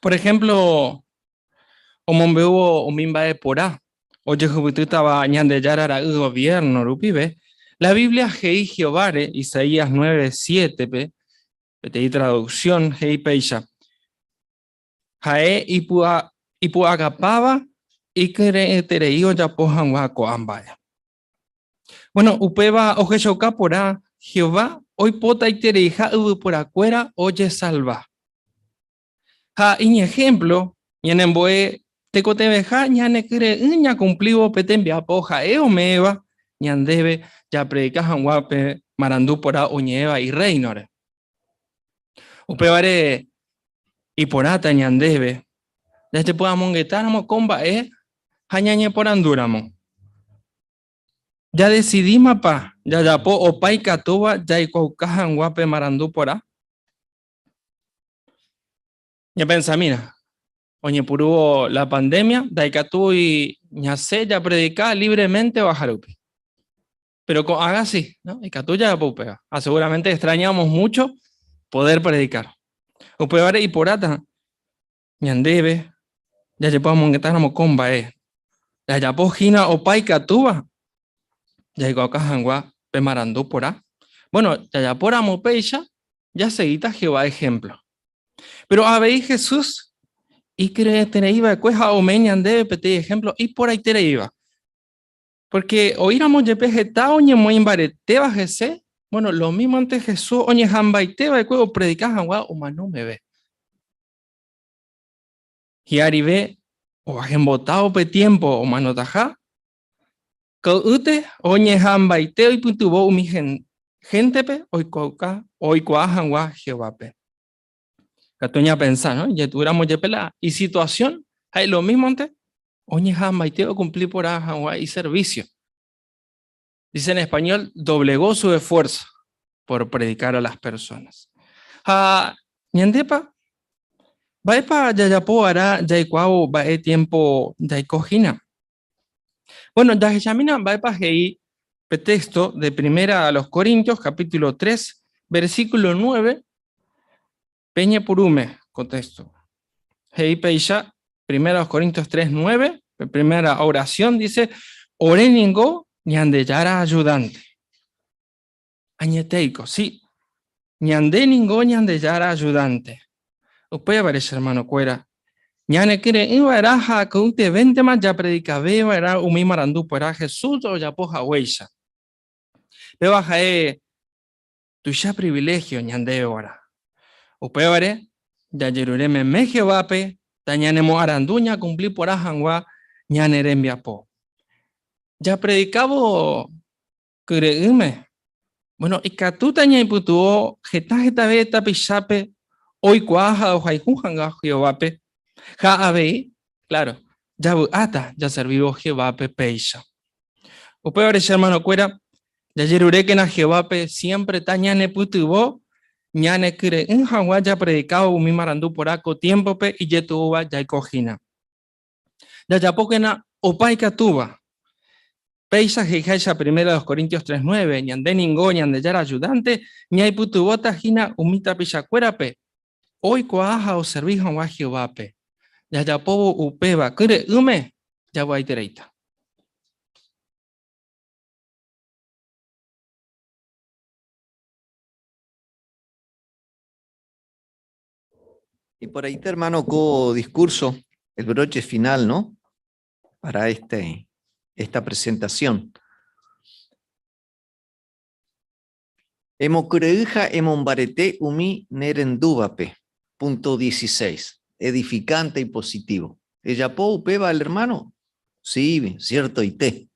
Por ejemplo, omombe'úvo umi mba'e porã ojehupytýtava Ñandejára Ra'y goviérno rupive, la Biblia he'i Jehováre Isaías 9, 7-pe, Peteĩ traducción he'i péicha, Ha'e ipu'akapáva ikyre'ỹterei ojapo hag̃ua ko'ã mba'e. Bueno, upéva ohechauka porã Jehová oipotaitereiha yvyporakuéra ojesalva. Ha iñehémplo ñanembo'e tekotevẽha ñanekyre'ỹ ñakumplívo pe tembiapo ha'e ome'ẽva ñandéve japredika hag̃ua pe marandu porã oñe'ẽva Irréinore. Upévare iporãta ñandéve jajepy'amongetáramo ko mba'e ha ñañeporandúramo. Jadesidímapa jajapo opa ikatúva jaikuaauka hag̃ua pe marandu porã? Ñapensamína, oñepyrũvo la pandemia ndaikatúi ñasẽ japredika libremente oaha rupi. Pero ko'ág̃a si, ¿no? Ikatu jajapo upéva. Ha seguramente extrañamos mucho poder predicar. Upévare iporãta ñandéve jajepy'amongetáramo ko mba'e. Jajapo hína opa ikatúva jaikuaauka hag̃ua pe marandu porã. Bueno, jajapóramo péicha, jasegíta Jehová ehémplo. Péro avei Jesús ikyre'ỹeterei va'ekue ha ome'ẽ ñandéve peteĩ ehémplo iporãitereíva. Pórke oĩramo jepe heta oñemoĩ mbaretéva hese, bueno, lomímonte Jesús oñeha'ãmbaite va'ekue opredika hag̃ua omano meve. Hi'arive oajembotávo pe tiémpo omanotaha, ko'ýte oñeha'ãmbaite oipytyvõ umi héntepe oikuaauka oikuaa hag̃ua Jehovápe. Katu ñapensa, no? Ijetu'úramo jepe la isituasión, ha'e lomímonte oñeha'ãmbaite okumpli porã hag̃ua iservísio. Dice en español, doblegó su esfuerzo por predicar a las personas. Ha ñandépa, mba'épa jajapo va'erã jaikuaávo mba'e tiempo jaiko hína? Bueno, jahechamína mba'épa he'i pe texto de Primera a los Corintios, capítulo 3, versículo 9, Peñepyrũme ko texto. He'i péicha, Primera a los Corintios 3, 9, pe primera oración dice, Ore ningo Ñandejára ayudante. Añetéiko, sí, ñande ningo Ñandejára ayudante. Upévare, che hermanokuéra, ñanekyre'ỹ va'erã ha ako'ytevéntema japredikave va'erã umi marandu porã Jesús ojapo haguéicha. Péva ha'e tuicha priviléhio ñandéve g̃uarã. Upévare, jajerure meme Jehovápe tañanemoarandu ñakumpli porã hag̃ua ñane rembiapo. Japredikávo kyre'ỹme, bueno, ikatúta ñaipytyvõ heta hetave tapichápe oikuaa ha ohayhu hag̃ua Jehovápe, ha avei, kláro, javy'áta jaservívo Jehovápe péicha. Upévare che hermanokuéra, jajerurékena Jehovápe siémpre tañanepytyvõ ñanekyre'ỹ hag̃ua japredikávo umi marandu porã ko tiémpope ijetu'úva jaiko hína. Jajapókena opa ikatúva. Péicha he'iháicha Primera de los Corintios 3:9, ñande ningo Ñandejára ajudánte ñaipytyvõta hína umi tapichakuérape oikuaa ha oservi hag̃ua Jehovápe. Jajapóvo upéva kyre'ỹme javy'aitereíta. Y por ahí, hermano, ko discurso, el broche final, ¿no? Para este, esta presentación. Emokyre'ỹ ha emombarete umi ne rendúvape. Punto 16. Edificante y positivo. Ejapo upéva el hermano? Sí, ciertoite.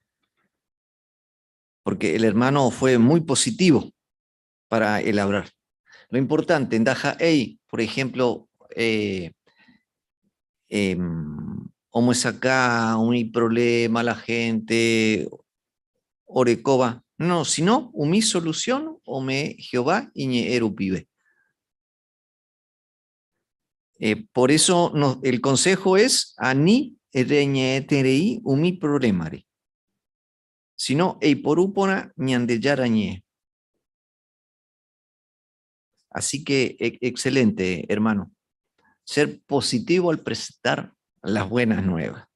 Porque el hermano fue muy positivo para el hablar. Lo importante, ndaha'éi, por ejemplo, eh, eh, omyesakã umi problema la gente orekóva, no, sino umi solución ome'ẽ Jehová iñe'ẽ rupive. Eh, por eso no, el consejo es ani reñe'ẽterei umi problema-re, sino eiporu porã Ñandejára ñe'ẽ. Así que excelente, hermano. Ser positivo al presentar las buenas nuevas.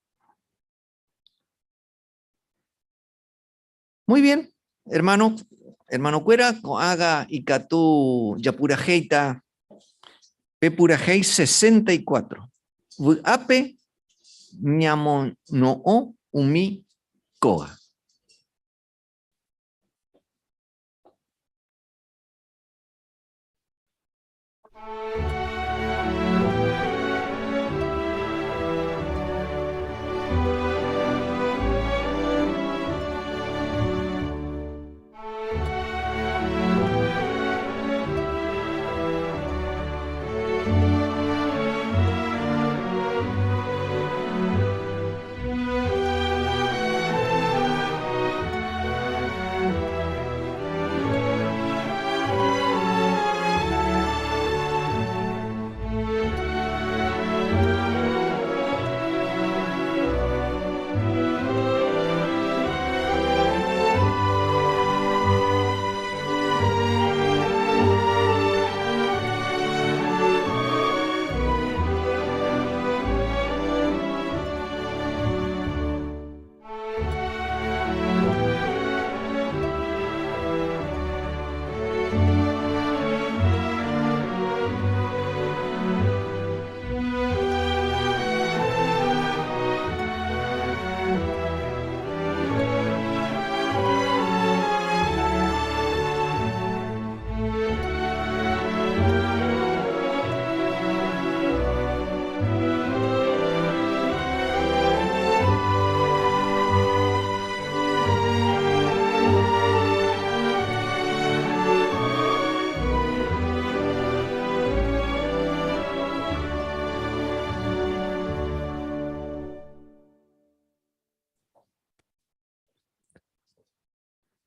Muy bien, hermano. Hermanokuéra, ko'ágã ikatu japurahéita pe purahéi 64. Vy'ápe ñamono'õ umi kóga.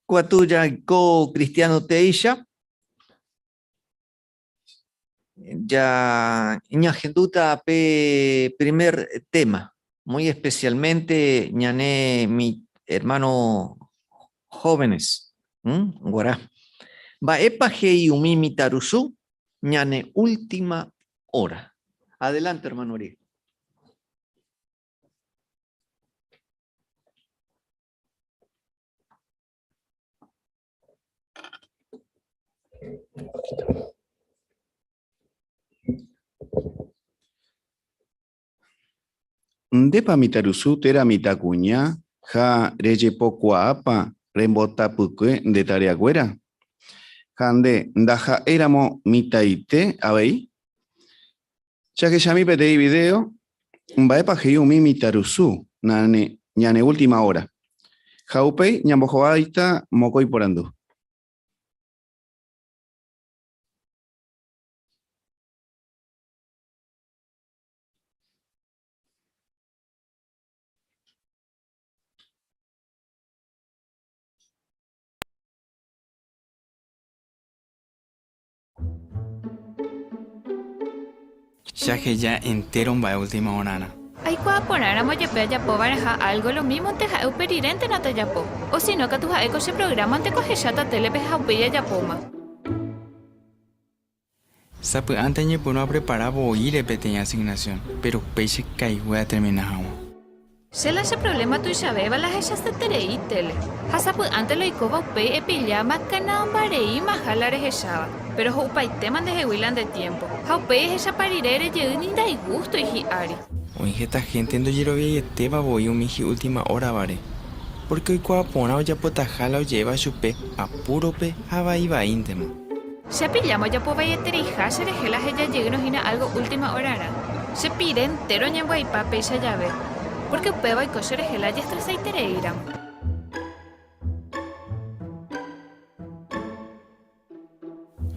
Kuatu jaiko cristiano teéicha. Ya ñahendúta pe primer tema, muy especialmente ñane mi hermano jóvenes, guará. Mba'épa he'i umi mitãrusu ñane última hora. Adelante, hermano Uriel. Ndépa mitãrusu térã mitãkuña ha rejepokuaápa rembotapykue nde tareakuéra? Ha nde ndaha'éiramo mitãite avei? Che ahechami peteĩ video mba'épa he'i umi mitãrusu ñane última hora, ha upéi ñambohováita mokõi porandu. Che aheja entéro mba'e última horarã. Aikuaa porãramo jepe ajapo va'erãha álgo lomímonte ha'e upe riréntena tajapo. Osino katu ha'e ko che prográmante ko ahecháta télepe ha upéi ajapóma. Sapy'ánte añepyrũ aprepara voíre peteĩ asignasión, péro upéi che kaigue atermina hag̃ua. Che la che provléma tuichavéva la ahechaseterei téle. Ha sapy'ánte la oikóva upéi epilláma kanaombareímaha la rehecháva, péro ho'upaitéma ndehegui la nde tiémpo. Ha upéi ehechapa rire rejey ni ndaigústoi hi'ári. Oĩ heta hénte ndojeroviaietéva voi umi hi'última óravare, pórke oikuaa porã ojapotaha la oje'éva chupe apúrope ha vai vaíntema. Che apilláma ojapo vaietereiha cherehe la aheja jeýrõ hína álgo última orarã. Che pire entéro oñembyaipa péicha jave, pórke upéva oiko cherehe la ajestresaitereíramo.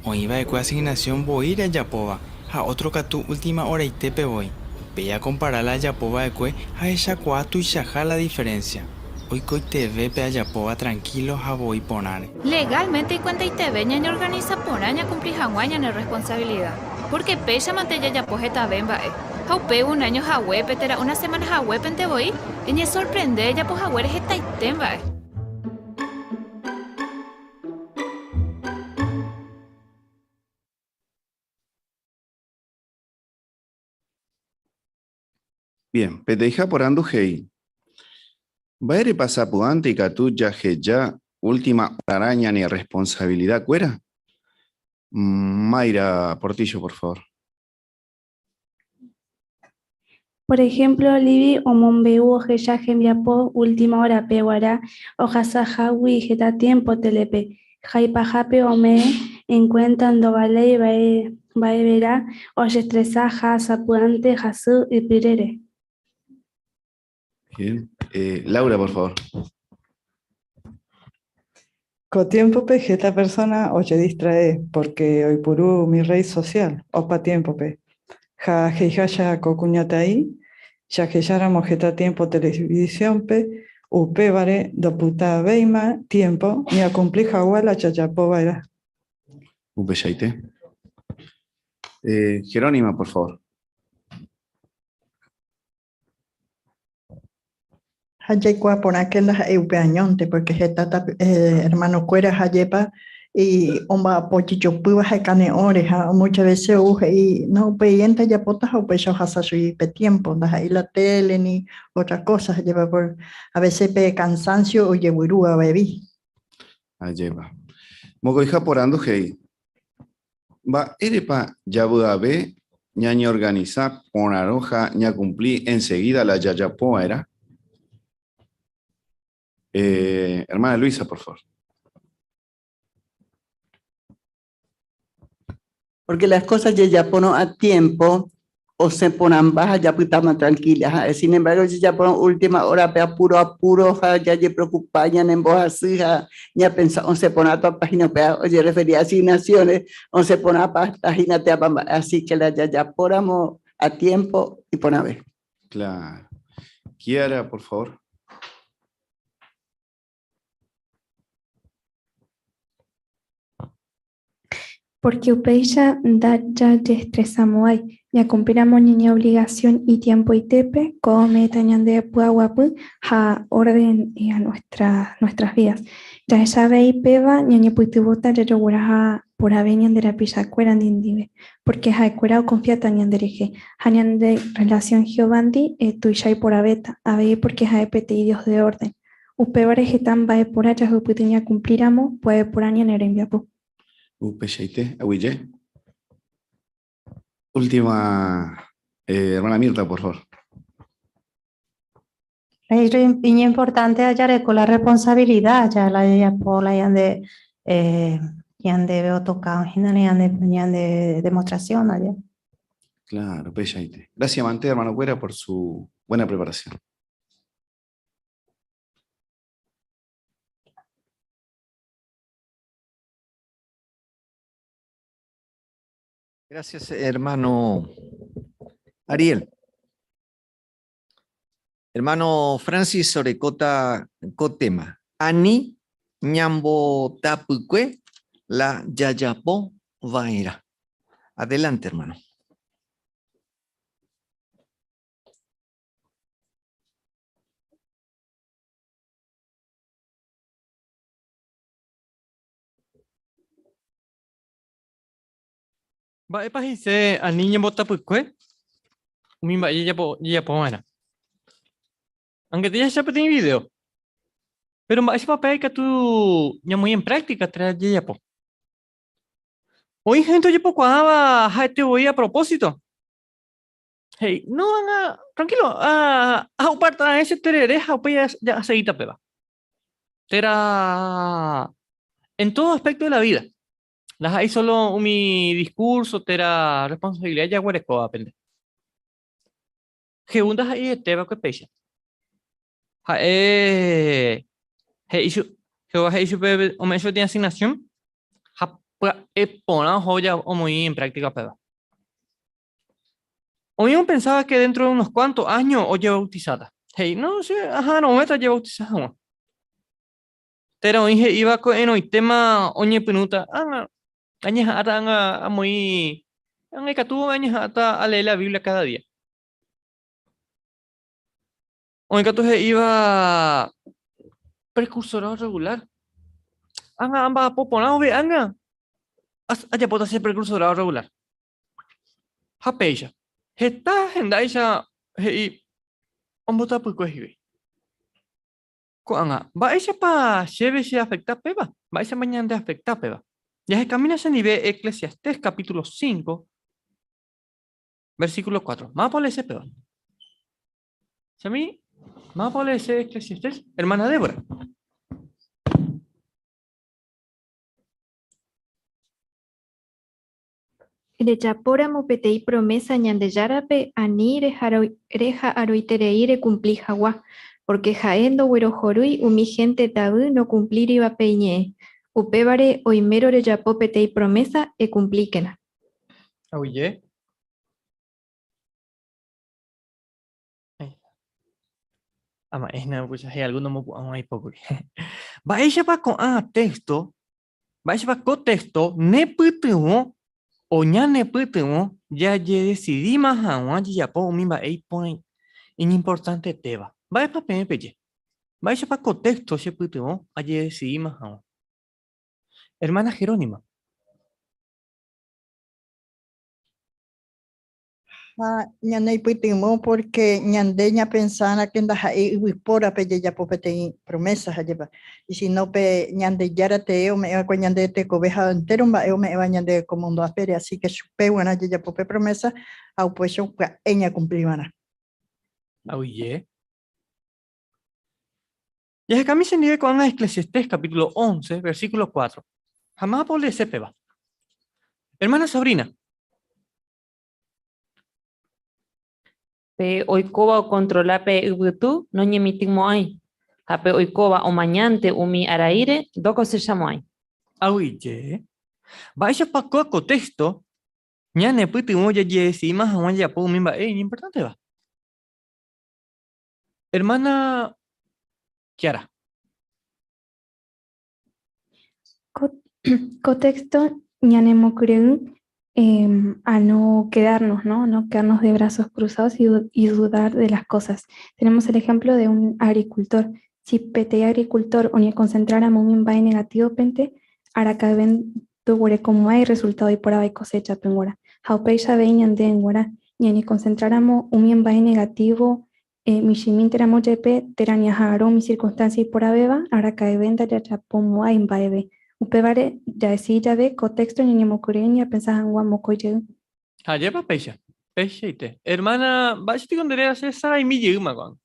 Oĩ va'ekue asignasión voi rejapóva ha ótro katu última oraitépe voi. Upéi akompara la ajapo va'ekue ha ahechakuaa tuichaha la diferénsia. Oikoiteve pe ajapóva trankílo ha voi porãre. Legálmente ikuentaiteve ñañeorganisa porã ñakumpli hag̃ua ñane rresponsavilida, pórke péichamante jajapo hetave mba'e. Ha upéi un áño haguépe térã una semána haguépente voi, eñesorprende ejapo haguére hetaite mba'e. Bien, peteĩha porandu he'i, Mba'érepa sapy'ánte ikatu jaheja Última horarã ñane responsabilidad kuéra? Mayra Portillo, por favor. Por ejemplo, Libby omombe'u ohecha hembiapo última hora-pe guarã ohasahágui heta tiempo tele-pe, ha ipahápe ome'ẽ en cuenta ndovaléi mba'everã ojestresa ha sapy'ánte hasy ypyrére. Bien. Laura, por favor. Ko tiempo-pe heta persona ojedistrae porque oipuru umi red social opa tiempo-pe. Ha he'iháicha ko kuñataĩ, jahecháramo heta tiempo televisión-pe, upévare ndopytavéima tiempo ñakumpli hag̃ua la jajapova'erã. Upeichaite. Jerónima, por favor. Ha jaikuaa porãke ndaha'éi upe añónte, porque heta hermano-kuéra hajépa omba'apo jejopýva ha ikane'õre ha muchas veces ou he'i no upeiénte ajapóta ha upéicha ohasa chugui pe tiempo, ndaha'éi la tele ni otra cosa hajépa por a veces pe cansancio ojeguyru avei. Ajépa. Mokõiha porandu he'i, Mba'érepa javy'ave ñañeorganisa porãrõ ha ñakumpli ensegída la jajapo va'erã? Hermana Luisa, por favor. Porque las cosas jejapórõ a tiempo osẽ porãmba ha japytáma tranquila ha'e. Sin embargo, jejapórõ última hora-pe apuro apuro ha jajepreocupa ñanembohasy ha ñapensa osẽ porãtapa hína upéva ojereferi asignaciones osẽ porãpa hína térãpa mba'e. Así que la jajapóramo a tiempo iporãve. Claro. Kiara, por favor. Pórke upéicha ndajajestresamo'ãi, ñakumplíramo ñane obligasión itiempoitépe, kóva ome'ẽta ñandéve py'aguapy ha orden a nuestras vidas. Jahecha avei péva ñañepytyvõta jajogueraha porãve ñande rapichakuéra ndive, pórke ha'ekuéra okonfiáta ñanderehe ha ñande rrelasión Jehovándi tuicha iporãvéta, avei pórke ha'e peteĩ Dios de órden. Upévare heta mba'e porã jahupyty ñakumplíramo pya'e porã ñane rembiapo. Upeichaite, aguyje. Última, hermana Mirta, por favor. Iñimportante jareko la responsabilidad ya la jajapo la ñande ñandéve otoka hína ñande ñande demostración aje. Claro, upeichaite. Gracias, mante, hermano kuéra, por su buena preparación. Gracias, hermano Ariel. Hermano Francis orekóta ko tema, Ani ñambotapykue la jajapo va'erã. Adelante, hermano. Mba'épa he'ise ani ñembotapykue umi mba'e jajapo jajapova'erã? Angete jahecha peteĩ video. Péro mba'éichapa péva ikatu ñamoĩ en práctica térã jajapo? Oĩ hénte ojepokuaáva ha'ete voi a propósito. He'i, no, ág̃a, tranquilo, aha'uparta raẽ che terere ha upéi jasegíta péva. Térã en todo aspecto de la vida. Ndaha'éi solo umi discurso térã responsabilidad jaguerekóvapente. Jehú ndaha'eiete va'ekue péicha. Ha'e he'i chu, Jehová he'i chupe ome'ẽ chupe peteĩ asignación ha pya'e porã oho omoĩ en práctica upéva. Oĩ opensáva que dentro de unos cuantos años ojebautisáta. He'i, no, che aha'arõvéta ajebautisa hag̃ua. Térã oĩ he'íva ko'ẽrõitéma oñepyrũta, ág̃a añeha'ãta ág̃a amoĩ, ág̃a ikatu añeha'ãta alee la Biblia káda día. Oĩ katu he'íva precursorado regular. Ág̃a amba'apo porã vove ág̃a ajapóta che precursorado regular. Ha péicha, heta hendáicha he'i ombotapykue hikuái. Ko'ág̃a, mba'éichapa chéve cheafekta péva? Mba'éichapa ñandeafekta péva? Jahekamína chendive Eclesiastés capítulo 5, versículo 4. Mávapa oleese péva? Chami, mávapa oleese Eclesiastés? Hermana Débora. Rejapóramo peteĩ promésa Ñandejárape ani reha'arõiterei rekumpli hag̃ua, pórke ha'e ndoguerohorýi umi hénte tavy nokumplírivape iñe'ẽ. Upévare oimérõ rejapo peteĩ promésa, ekumplíkena. Aguyje. Ama'ẽhína upéicha alguno omopu'ãva ipókuri. Mba'éichapa ko'ã texto Mba'éichapa ko téxto nepytyvõ o ñanepytyvõ jajedesidíma hag̃ua jajapo umi mba'e iporã iñimportantetéva? Mba'épa peẽ peje? Mba'éichapa ko téxto chepytyvõ ajedesidíma hag̃ua? Hermana Jerónima. Ha ñaneipytyvõ pórke ñande ñapensárã ke ndaha'éi yvypórape jajapo peteĩ promésa ha jepa, isino pe Ñandejára tee ome'ẽ va'ekue ñande tekove ha entéro mba'e ome'ẽva ñande ko múndo apére, así ke chupe g̃uarã jajapo pe promésa ha upéicha pya'e ñakumpli va'erã. Aguyje. Jahekami chendive ko'ág̃a Eclesiastés capítulo 11, versículo 4. Ha mávapa oleese péva? Hermana Sabrina. Pe oikóva okontrola pe yvytu noñemitỹmo'ãi, ha pe oikóva omañánte umi araíre ndokosechamo'ãi. Aguyje. Mba'éichapa kóa ko téxto ñanepytyvõ jajedesidíma hag̃ua jajapo umi mba'e iñimportánteva? Hermana Kiara. Ko texto ñanemokyre'ỹ a no quedarnos, ¿no? No quedarnos de brazos cruzados y dudar de las cosas. Tenemos el ejemplo de un agricultor. Si peteĩ agricultor oñekonsentráramo umi mba'e negatívopente, araka'eve ndoguerekomo'ãi resultado iporãva ikoséchape g̃uarã. Ha upéicha avei ñande g̃uarã, ñañekonsentráramo umi mba'e negativo Michĩmínteramo jepe térã ñaha'arõ umi circunstancia iporãvéva, araka'eve ndajajapomo'ãi mba'eve. Upévare, ja'esii jave ko texto ñañemokyre'ỹ ñapensa hag̃ua mokõi jey. Ha ajépa péicha? Peichaite. Hermana, mba'éicha piko nde réra che saraimi jeýma ko'ág̃a?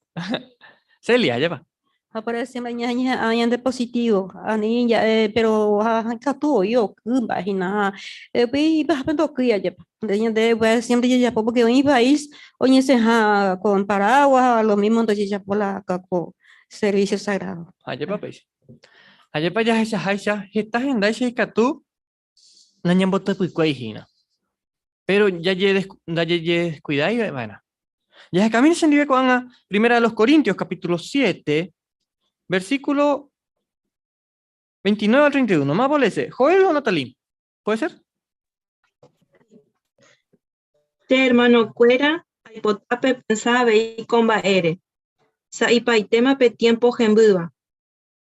Celia, ajépa? Ha parece ñañeha'ã ñande positivo, ani ja'e pero ha ikatu voi oky mba'e hína ha upéi ipahápe ndokýi ajépa. Nde ñande upéva siempre jajapo porque oĩ país oñesẽha con paraguas ha lo mismo ndojejapo la ko servicio sagrado. Ajépa péicha. Ajépa jahechaháicha heta hendáicha ikatu nañambotapykuéi hína. Péro ndajejedeskuidái va'erã. Jahekamína chendive ko'ág̃a Primera de los Corintios capítulo 7, versículo 29 al 31. Más bolese. Joel o Natalí? ¿Puede ser? Che hermanokuéra, aipota pepensa avei ko mba'ére. Sa'ipaitéma pe tiémpo hembýva.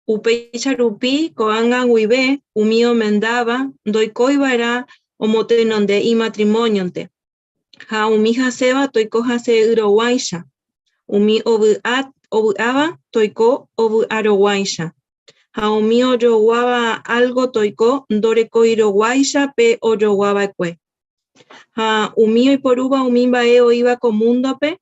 Upéicha rupi ko'ág̃a guive umi omendáva ndoikóiva'erã omotenonde imatrimónionte, ha umi hasẽva toiko hasẽ'ỹroguáicha, umi ovy'áva toiko ovy'aroguáicha, ha umi ojoguáva álgo toiko ndorekoiroguáicha pe ojoguava'ekue. Ha umi oiporúva umi mba'e oĩva ko múndope,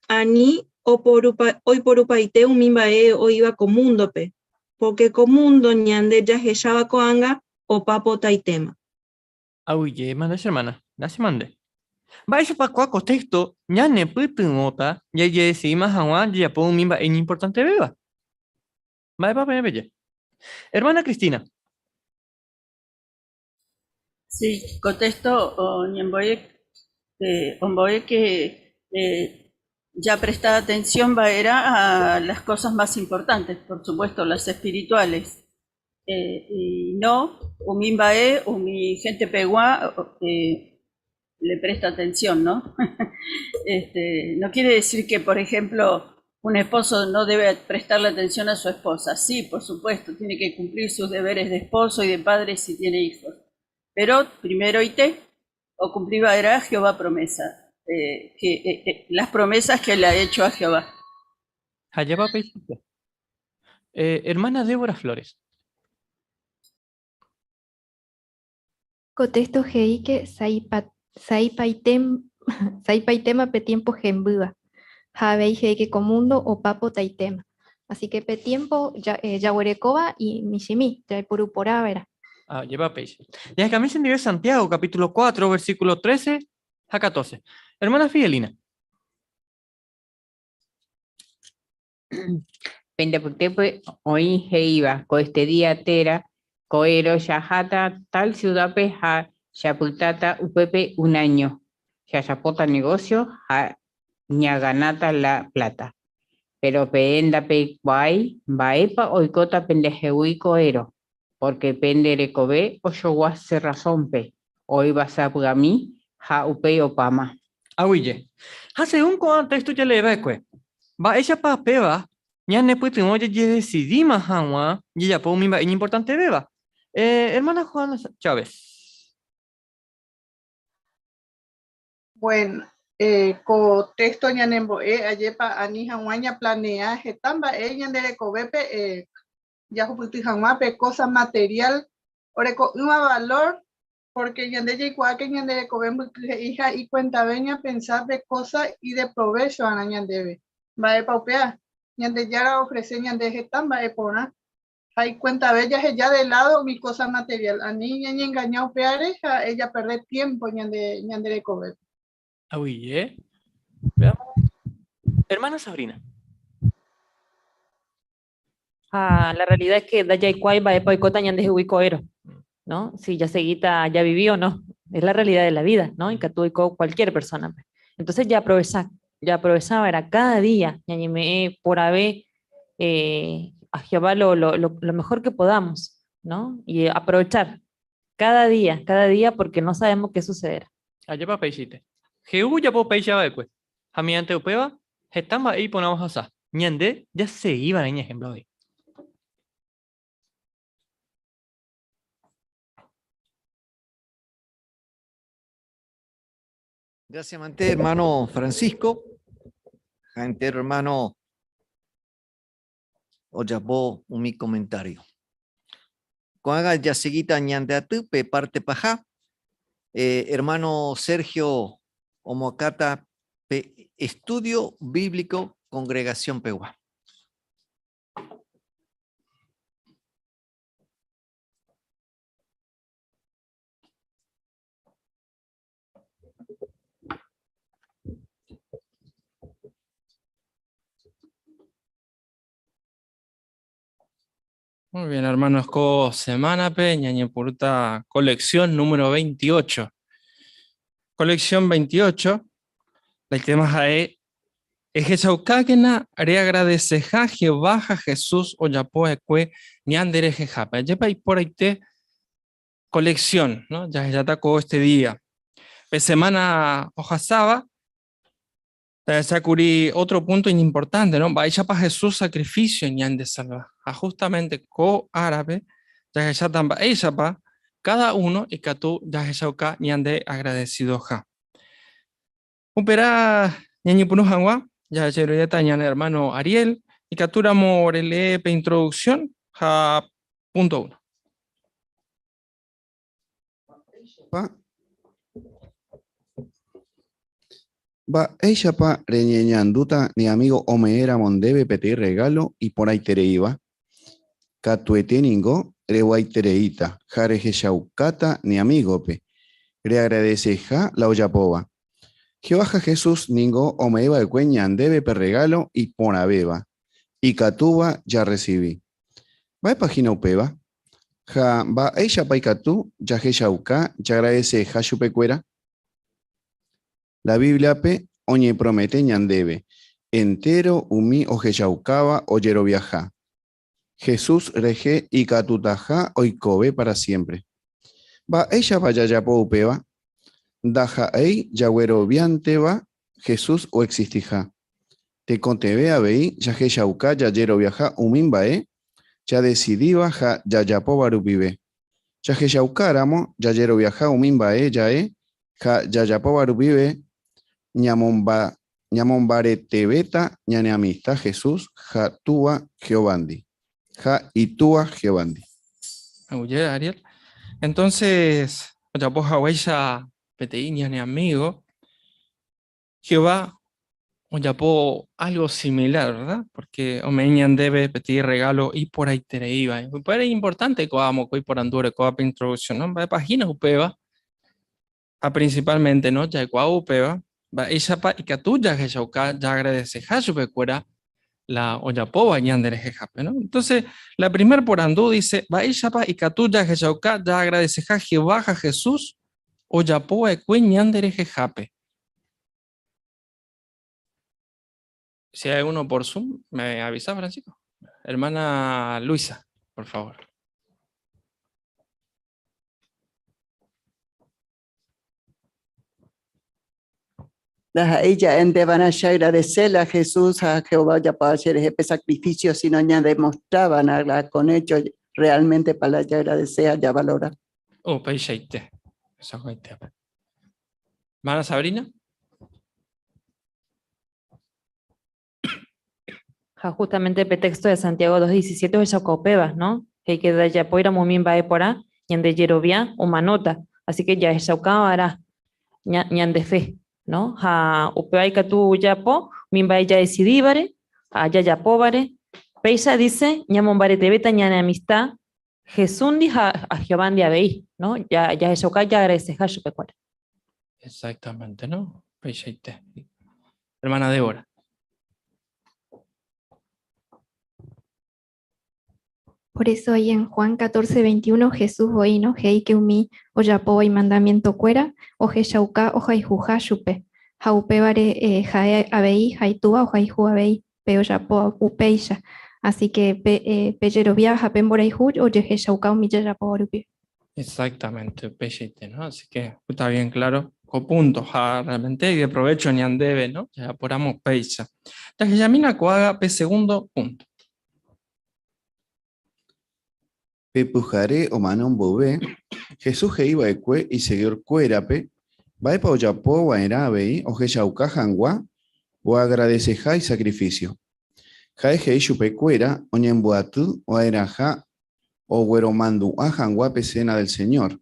ani oiporupaite umi mba'e oĩva ko múndope, pórke ko múndo ñande jahecháva ko'ág̃a opa potaitéma. Aguyje mande che hermana, gracias mande. Mba'éichapa kua ko téxto ñanepytyvõta jajedesidíma hag̃ua jajapo umi mba'e iñimportantevéva? Mba'épa peẽ peje? Hermana Cristina. Sí, ko texto oñembo'e ombo'e que japresta atención va'erã a las cosas más importantes, por supuesto las espirituales, y no umi mba'e umi gente pegua le presta atención, ¿no? Este, no quiere decir que, por ejemplo, un esposo no debe prestarle atención a su esposa. Sí, por supuesto, tiene que cumplir sus deberes de esposo y de padre si tiene hijos. Pero primero ite, o cumplir era Jehová promesa, que las promesas que le ha hecho a Jehová. Ha jeva péicha. Eh, hermana Débora Flores. Ko texto he'íke sa'ipaitéma pe tiempo hembýva, ha avei he'íke ko mundo opa potaitéma. Así que pe tiempo jaguerekóva michĩmi, jaipuru porãva'erã. Ajépa péicha. Jahekami chendive Santiago capítulo 4, versículo 13 ha 14. Hermana Fidelina. Pende apytépe oĩ he'íva koestedía térã ko'ẽrõ jaháta tal ciudad-pe ha japytáta upépe un año, jajapóta negocio ha ñaganáta la plata. Péro peẽ ndapeikuaái mba'épa oikóta pendehegui ko'ẽrõ, pórke pende rekove ojogua serrasónpe, oĩva sapy'ami ha upéi opáma. Aguyje. Ha según ko'ã texto jaleeva'ekue, mba'éichapa péva ñanepytyvõ jajedesidíma hag̃ua jajapo umi mba'e iñimportantevéva? Hermana Juana Chávez. Bueno, ko texto ñanembo'e ajépa ani hag̃ua ñaplanea heta mba'e ñande rekovépe jahupyty hag̃ua pe cosa material oreko'ỹva valor, porque ñande jaikuaa que ñande rekove mbyky he'iha ikuentave ñapensa pe cosa ideprovecho-arã ñandéve. Mba'épa upéva? Ñandejára ofrece ñande heta mba'e porã ha ikuentave jaheja de lado umi cosa material, ani ñañengaña upévare ha japerde tiempo ñande ñande rekovépe. Aguyje. Veamos. Hermana Sabrina. Ha la realidad es que ndajaikuaái mba'épa oikóta ñandehegui ko'ẽrõ, ¿no? Si jaseguíta javivi o no. Es la realidad de la vida, ¿no? Ikatu oiko cualquier persona-pe. Entonces jaaprovecha, jaaprovecha va'erã cada día ñañeme'ẽ porãve a Jehová lo, lo, lo, lo mejor que podamos, ¿no? Y aprovechar cada día, cada día porque no sabemos qué sucederá. Ajépa peichaite. Jehú ojapo péicha va'ekue, ha mediante upéva heta mba'e iporã ohasa. Ñande jasegi va'erã iñehémplo avei. Gracias, mante, hermano Francisco. Ha entero hermano ojapo umi comentario. Ko'ág̃a jasegíta ñande atýpe parte paha. Eh, hermano Sergio omoakãta pe estudio bíblico congregación pegua. Muy bien, hermanos, ko semánape ñañepyrũta colección número 28. Colección 28, el tema ha'e Ehechaukákena reagradeseha Jehová ha Jesús ojapo va'ekue ñanderehehápe. Ajépa iporãite colección, ¿no? Jahecháta ko este día. Pe semana ohasáva, jahechákuri otro punto iñimportante, ¿no? Mba'éichapa Jesús sacrificio ñandesalva. Ha justamente ko árape jahecháta mba'éichapa cada uno ikatu jahechauka ñande agradecidoha. Uperã ñañepyrũ hag̃ua, jajeroviáta ñane hermano Ariel, ikatúramo relee pe introducción ha punto uno. Mba'éichapa reñeñandúta ne amigo ome'ẽramo ndéve peteĩ regalo iporãitereíva? Katuete ningo reguaitereíta ha rehechaukáta ne amígope reagradeseha la ojapóva. Jehová ha Jesús ningo ome'ẽ va'ekue ñandéve pe rregálo iporãvéva ikatúva jarresivi. Mba'épa hína upéva? Ha mba'éichapa ikatu jahechauka jaagradeseha chupekuéra? La Bíbliape oñepromete ñandéve entéro umi ohechaukáva ojeroviaha Jesús rehe ikatutaha oikove pára siémpre. Mba'éichapa jajapo upéva? Ndaha'éi jagueroviánteva Jesús oexistiha. Tekotevẽ avei jahechauka jajeroviaha umi mba'e jadesidíva ha jajapóva rupive. Jahechaukáramo jajeroviaha umi mba'e ja'e ha jajapóva rupive, ñamombaretevéta ñane amista Jesús ha Túva Jehovándi. ha Itúa Jehovándi. Aguyje, Ariel. Entonces, ojapo haguéicha peteĩ ñane amigo, Jehová ojapo algo similar, ¿verdad? Porque ome'ẽ ñandéve peteĩ regalo iporãitereíva. Upévare importante ko'ã mokõi porandu orekóva pe introducción, ¿no? Mba'épa hína upéva? Ha principalmente, ¿no? Jaikuaa upéva, mba'éichapa ikatu jahechauka jaagradeseha chupekuéra la ojapóva ñanderehehápe, ¿no? Entonces, la primer porandu dice, mba'éichapa ikatu jahechauka jaagradeseha Jehová ha Jesús ojapova'ekue ñanderehehápe? Si hay alguno por Zoom, me avisa, Francisco. Hermana Luisa, por favor. Ndaha'éi ja'énteva'erã che agradecer a Jesús ha Jehová ojapóva cherehe pe sacrificio, sino ñademostráva'erã la con hecho realmente pa la jaagradece ha javalora. Upeichaite. Esakoitépe. Hermana Sabrina. Ha justamente pe texto de Santiago 2.17 ohechauka upéva, no? He'i que ndajapóiramo umi mba'e porã, ñande jerovia omanóta. Así que jahechaukava'erã ñande fe, no? Ha upéva ikatu japo umi mba'e jadecidívare ha jajapóvare. Péicha dice ñamombaretevéta ñane amistad Jesúsndi ha Jehovándi avei, no? Jahechauka jaagradeseha chupekuéra. Exactamente, no? Peichaite. Hermana Débora. Por eso ahí en Juan 14, 21 Jesús voi, no? He'i que umi ojapóva imandamientokuéra ohechauka ohayhuha chupe. Ha upévare ha'e avei ha itúva ohayhu avei pe ojapo upéicha. Así que pe, pe jerovia ha pe mborayhu ojehechauka umi jajapóva rupi. Exactamente, upeichaite, ¿no? Así que está bien claro ko punto ha realmente de provecho ñandéve, ¿no? Jajapóramo péicha. Jahechamína ko'ág̃a pe segundo punto. Pe pyhare omano mboyve, Jesús he'i va'ekue iseguidorkuérape mba'épa ojapo va'erã avei ohechauka hag̃ua oagradeseha isakrifísio. Ha'e he'i chupekuéra oñembyaty va'erãha ogueromandu'a hag̃ua pe Cena del Señor,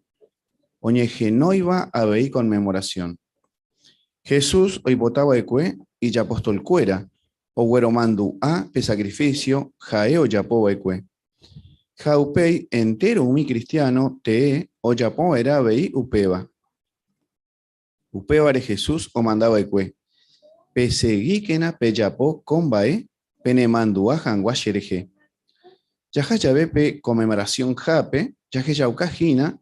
oñehenóiva avei Conmemoración. Jesús oipota va'ekue ijapostolkuéra ogueromandu'a pe sakrifísio ha'e ojapo va'ekue. Ha upéi entéro umi kristiáno tee ojapo va'erã avei upéva. Upévare Jesús omanda va'ekue, Pesegíkena pejapo ko mba'e penemandu'a hag̃ua cherehe. Jaha jave pe Conmemoración-hápe jahechauka hína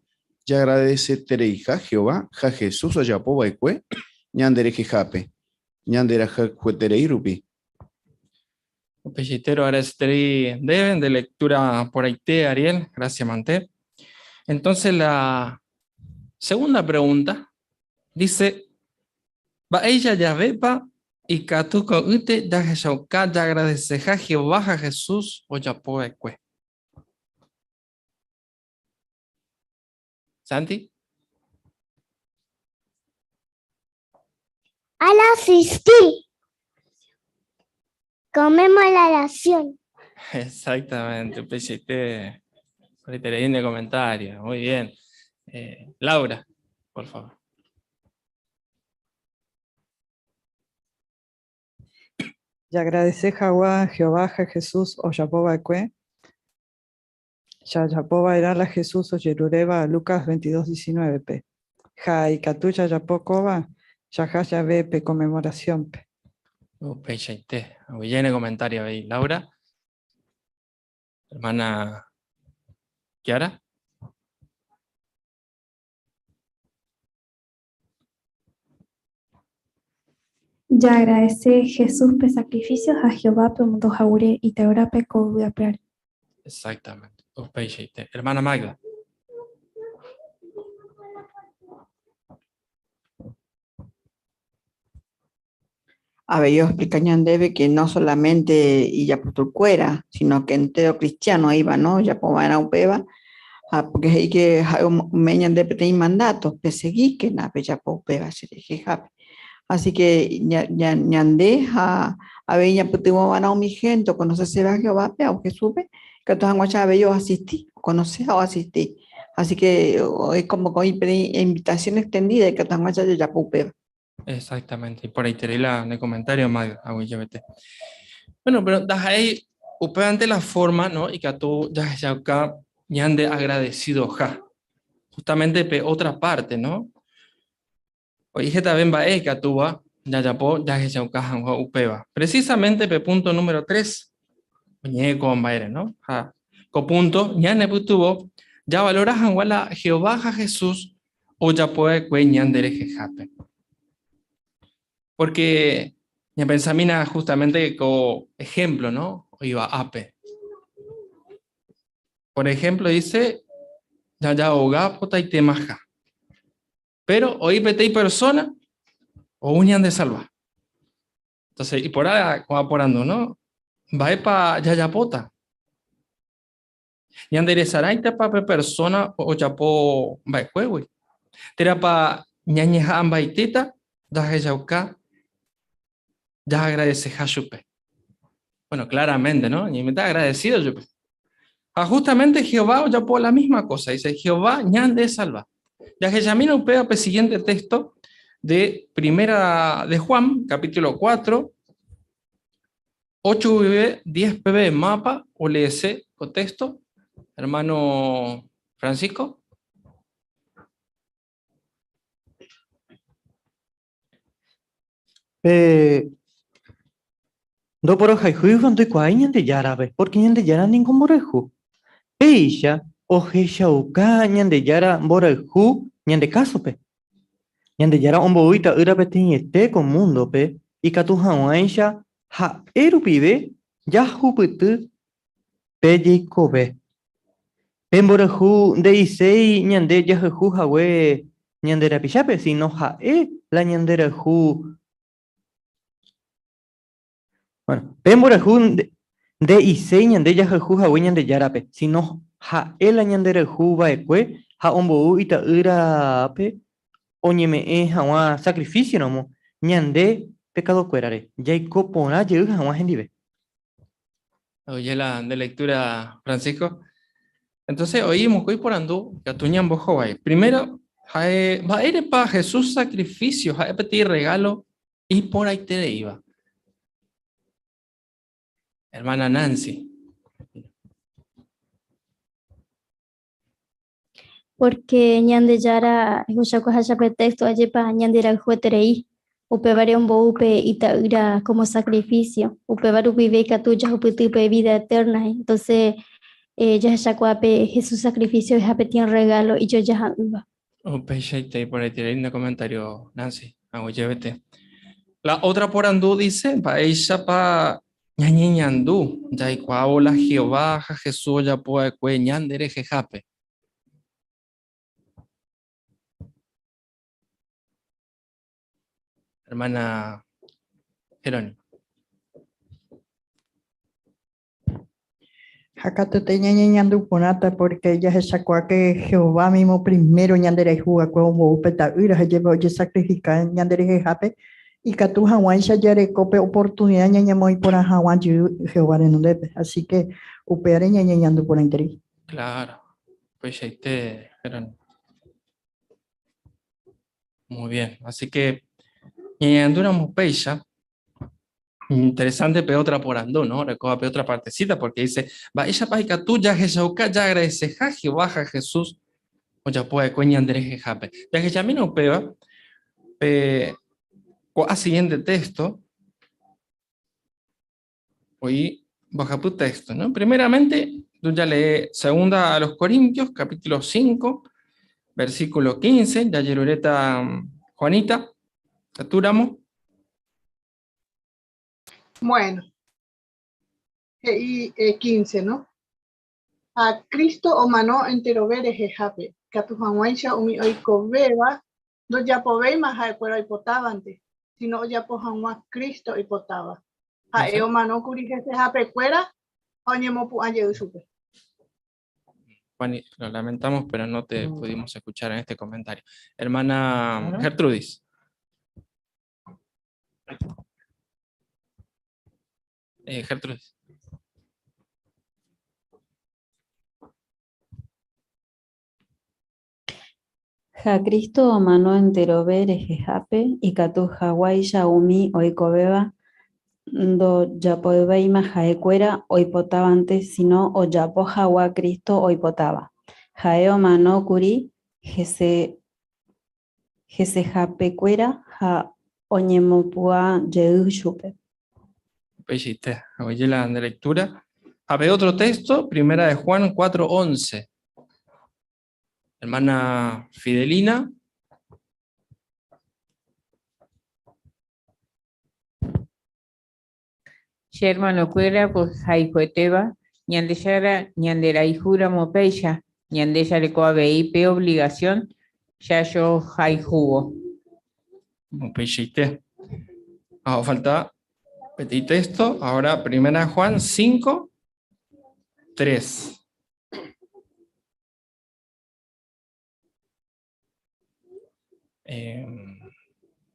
jaagradesetereiha Jehová ha Jesús ojapo va'ekue ñanderehehápe, ñanderahayhueterei rupi. Upeichaite roagradeseterei ndéve nde lectura porãite, Ariel, gracias mante. Entonces la segunda pregunta dice, Mba'éicha javépa ikatu ko'ýte jahechauka jaagradeseha Jehová ha Jesús ojapo va'ekue? Santi? Al asistir, comemos la oración. Exactamente, upeichaite porãiterei nde comentario. Muy bien. Laura, por favor. Jaagradese hag̃ua Jehová ha Jesús ojapo va'ekue. Jajapo va'erã la Jesús ojeruréva Lucas 22:19-pe. Ha ikatu jajapo kóva jaha jave pe Conmemoración-pe. Upeichaite. Aguyje ne comentario avei, Laura. Hermana Kiara. Jaagradese Jesúspe sacrificio ha Jehovápe omondo haguére Ita'ýrape ko yvy ape ári. Exactamente, upeichaite. Hermana Magda. Avei oexplika ñandéve que no solamente ijapostolkuéra, sino que entero cristiano iba, no? Ojapova'erã upéva, ha porque he'i que ha'e ome'ẽ ñande peteĩ mandato, pesegíkena pejapo upéva cherehehápe. Así que ñande ha avei ñapytyvõva'erã umi gente okonoseséva Jehovápe ha Jesúspe, Ikatu hag̃uáicha avei oasisti, okonose ha oasisti. Así que es como que peteĩ invitación extendida ikatu hag̃uáicha jajapo upéva. Exactamente, y por ahí te la de comentario, Mario, aguyjevete. Bueno, pero ndaha'éi upévante la forma, ¿no? Ikatu jahechauka ñande agradecido ja. Justamente pe otra parte, ¿no? Oĩ hetave mba'e ikatúva jajapo jahechauka hag̃ua upéva. Precisamente pe punto número 3 oñe'ẽ ko mba'ére, no? Ha ko punto ñanepytyvõ javalora hag̃ua la Jehová ha Jesús ojapova'ekue ñande rehehápe. Porque ñapensamína justamente ko ejemplo, no? Oĩva ápe. Por ejemplo, dice, jajahoga potaitemaha. Pero oĩ peteĩ persona ou ñandesalva. Entonces, iporã ko'ã porandu, no? Mba'épa jajapóta? Ñanderesaráitapa pe persona ojapo mba'ekuégui? Térãpa ñañeha'ãmbaitéta jahechauka jaagradeseha chupe? Bueno, claramente, ¿no? Ñaiméta agradecido chupe. Ha justamente Jehová ojapo la misma cosa. Dice, Jehová ñande salva. Jahechamína upéva pe siguiente texto de Primera de Juan, capítulo 4, 8 guive 10 peve mapa oleese ko texto, hermano Francisco. Pe ndoporohayhúiva ndoikuaái Ñandejárape, pórke Ñandejára ningo mborayhu. Péicha ohechauka Ñandejára mborayhu ñande kásope. Ñandejára ombou Ita'ýra peteĩete ko múndope ikatu hag̃uáicha ha'e rupive jahupyty pe jeikove. Pe mborayhu nde'iséi ñande jahayhu hague ñande rapichápe, síno ha'e la ñanderayhu. Bueno, pe mborayhu nde'iséi ñande jahayhu hague Ñandejárape, síno ha'e la ñanderayhu va'ekue ha ombou Ita'ýrape oñeme'ẽ hag̃ua sakrifísio ramo ñande pekadokuérare, jaiko porã jey hag̃ua hendive. Oye la de lectura, Francisco. Entonces, oĩ mokõi porandu ikatu ñambohovái. Primero, ha'e mba'érepa Jesús sacrificio ha'e peteĩ regalo iporãitereíva. Hermana Nancy. Porque Ñandejára ohechakuaaháicha pe texto ajépa ñanderayhueterei, upévare ombou pe Ita'ýra como sacrificio, upéva rupive ikatu jahupyty pe vida eterna. Entonces jahechakuaa pe Jesús sacrificio oheja peteĩ regalo ijojaha'ỹva. Upeichaite iporãiterei nde comentario, Nancy. Aguyjevete. La otra porandu dice, mba'éichapa Ñañeñandu jaikuaávo la Jehová ha Jesús ojapo va'ekue ñande rehehápe. Hermana Jerónima. Ha katuete ñañeñandu porãta pórke jahechakuaa ke Jehová mimo primero ñanderayhu va'ekue ombou pe Ta'ýra ha jepe ojesakrifika ñanderehehápe ikatu hag̃uáicha jareko pe oportunida ñañemoĩ porã hag̃ua jey Jehová renondépe. Así ke upévare ñañeñandu porãiterei. Claro, upeichaite, Jerónimo. Muy bien, así que ñañandúramo upéicha, Interesante pe otra porandu, ¿no? Orekóva pe otra partecita, porque dice, mba'éichapa ikatu jahechauka jaagradeseha Jehová ha Jesús ojapo va'ekue ñanderehehápe. Jahechamína upéva pe ko'ã siguiente texto, oĩ mbohapy texto, ¿no? Primeramente, tú ya lee segunda a los Corintios, capítulo 5, versículo 15, jajerureta Juanita, Satúramo. Bueno, he'i 15, no? Ha Cristo omano enterove rehehápe, ikatu hag̃uáicha umi oikovéva ndojapovéima ha'ekuéra oipotávante, sino ojapo hag̃ua Cristo oipotáva. Ha'e omano kuri hesehapekuéra ha oñemopu'ã jey chupe. Juani, lo lamentamos, pero no te pudimos escuchar en este comentario. Hermana Gertrudis. Gertrudis. Ha Cristo omano enterove rehehápe ikatu haguáicha umi oikovéva ndojapovéima ha'ekuéra oipotávante sino ojapo hag̃ua Cristo oipotáva. Ha'e omanókuri hesehapekuéra ha oñemopu'ãjey chupe. Upeichaite, aguije la nde lectura. Ha pe otro texto, primera de Juan 4:11. Hermana Fidelina. Che hermanokuéra pohayhuetéva, Ñandejára ñanderayhúramo péicha, ñande jareko avei pe obligación jajohayhúvo. Upeichaite. Ah, falta peteĩ texto, ahora primera Juan 5, 3.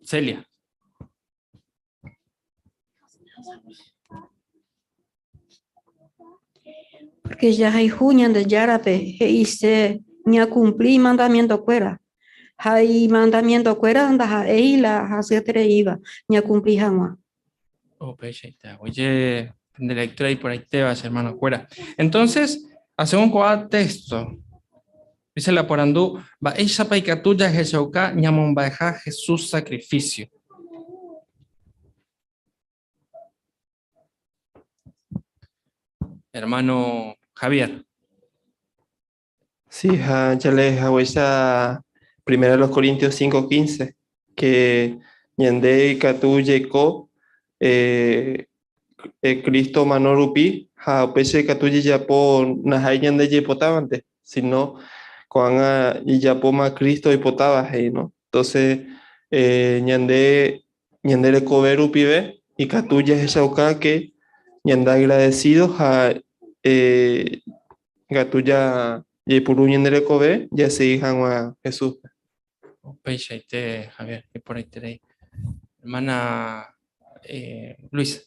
Celia. Porque jahayhu Ñandejárape he'ise ñakumpli imandamientokuéra. Ha imandamientokuéra ndaha'éi la hasyetereíva ñakumpli hag̃ua. Upeichaite, oye, de lectura iporãitéva, che hermano-kuéra. Entonces, hacemos ko'ã texto. Dice la porandu, mba'éichapa ikatu jahechauka ñamomba'eha Jesús sacrificio? Hermano Javier. Sí, ja, ya le haguéicha Primera de los Corintios 5:15, que ñande ikatu jaiko eh, eh, Cristo omano rupi ha upéicha ikatu jajapo naha'éi ñande jaipotávante, sino ko'ág̃a jajapóma Cristo oipotáva he'i, no? Entonces, eh, ñande ñande rekove rupive ikatu jahechauka que ñande agradecido ha eh, ikatu ja jaipuru ñande rekove jasegi hag̃ua Jesúspe. Upeichaite, Javier, iporãiterei. Hermana eh, Luisa.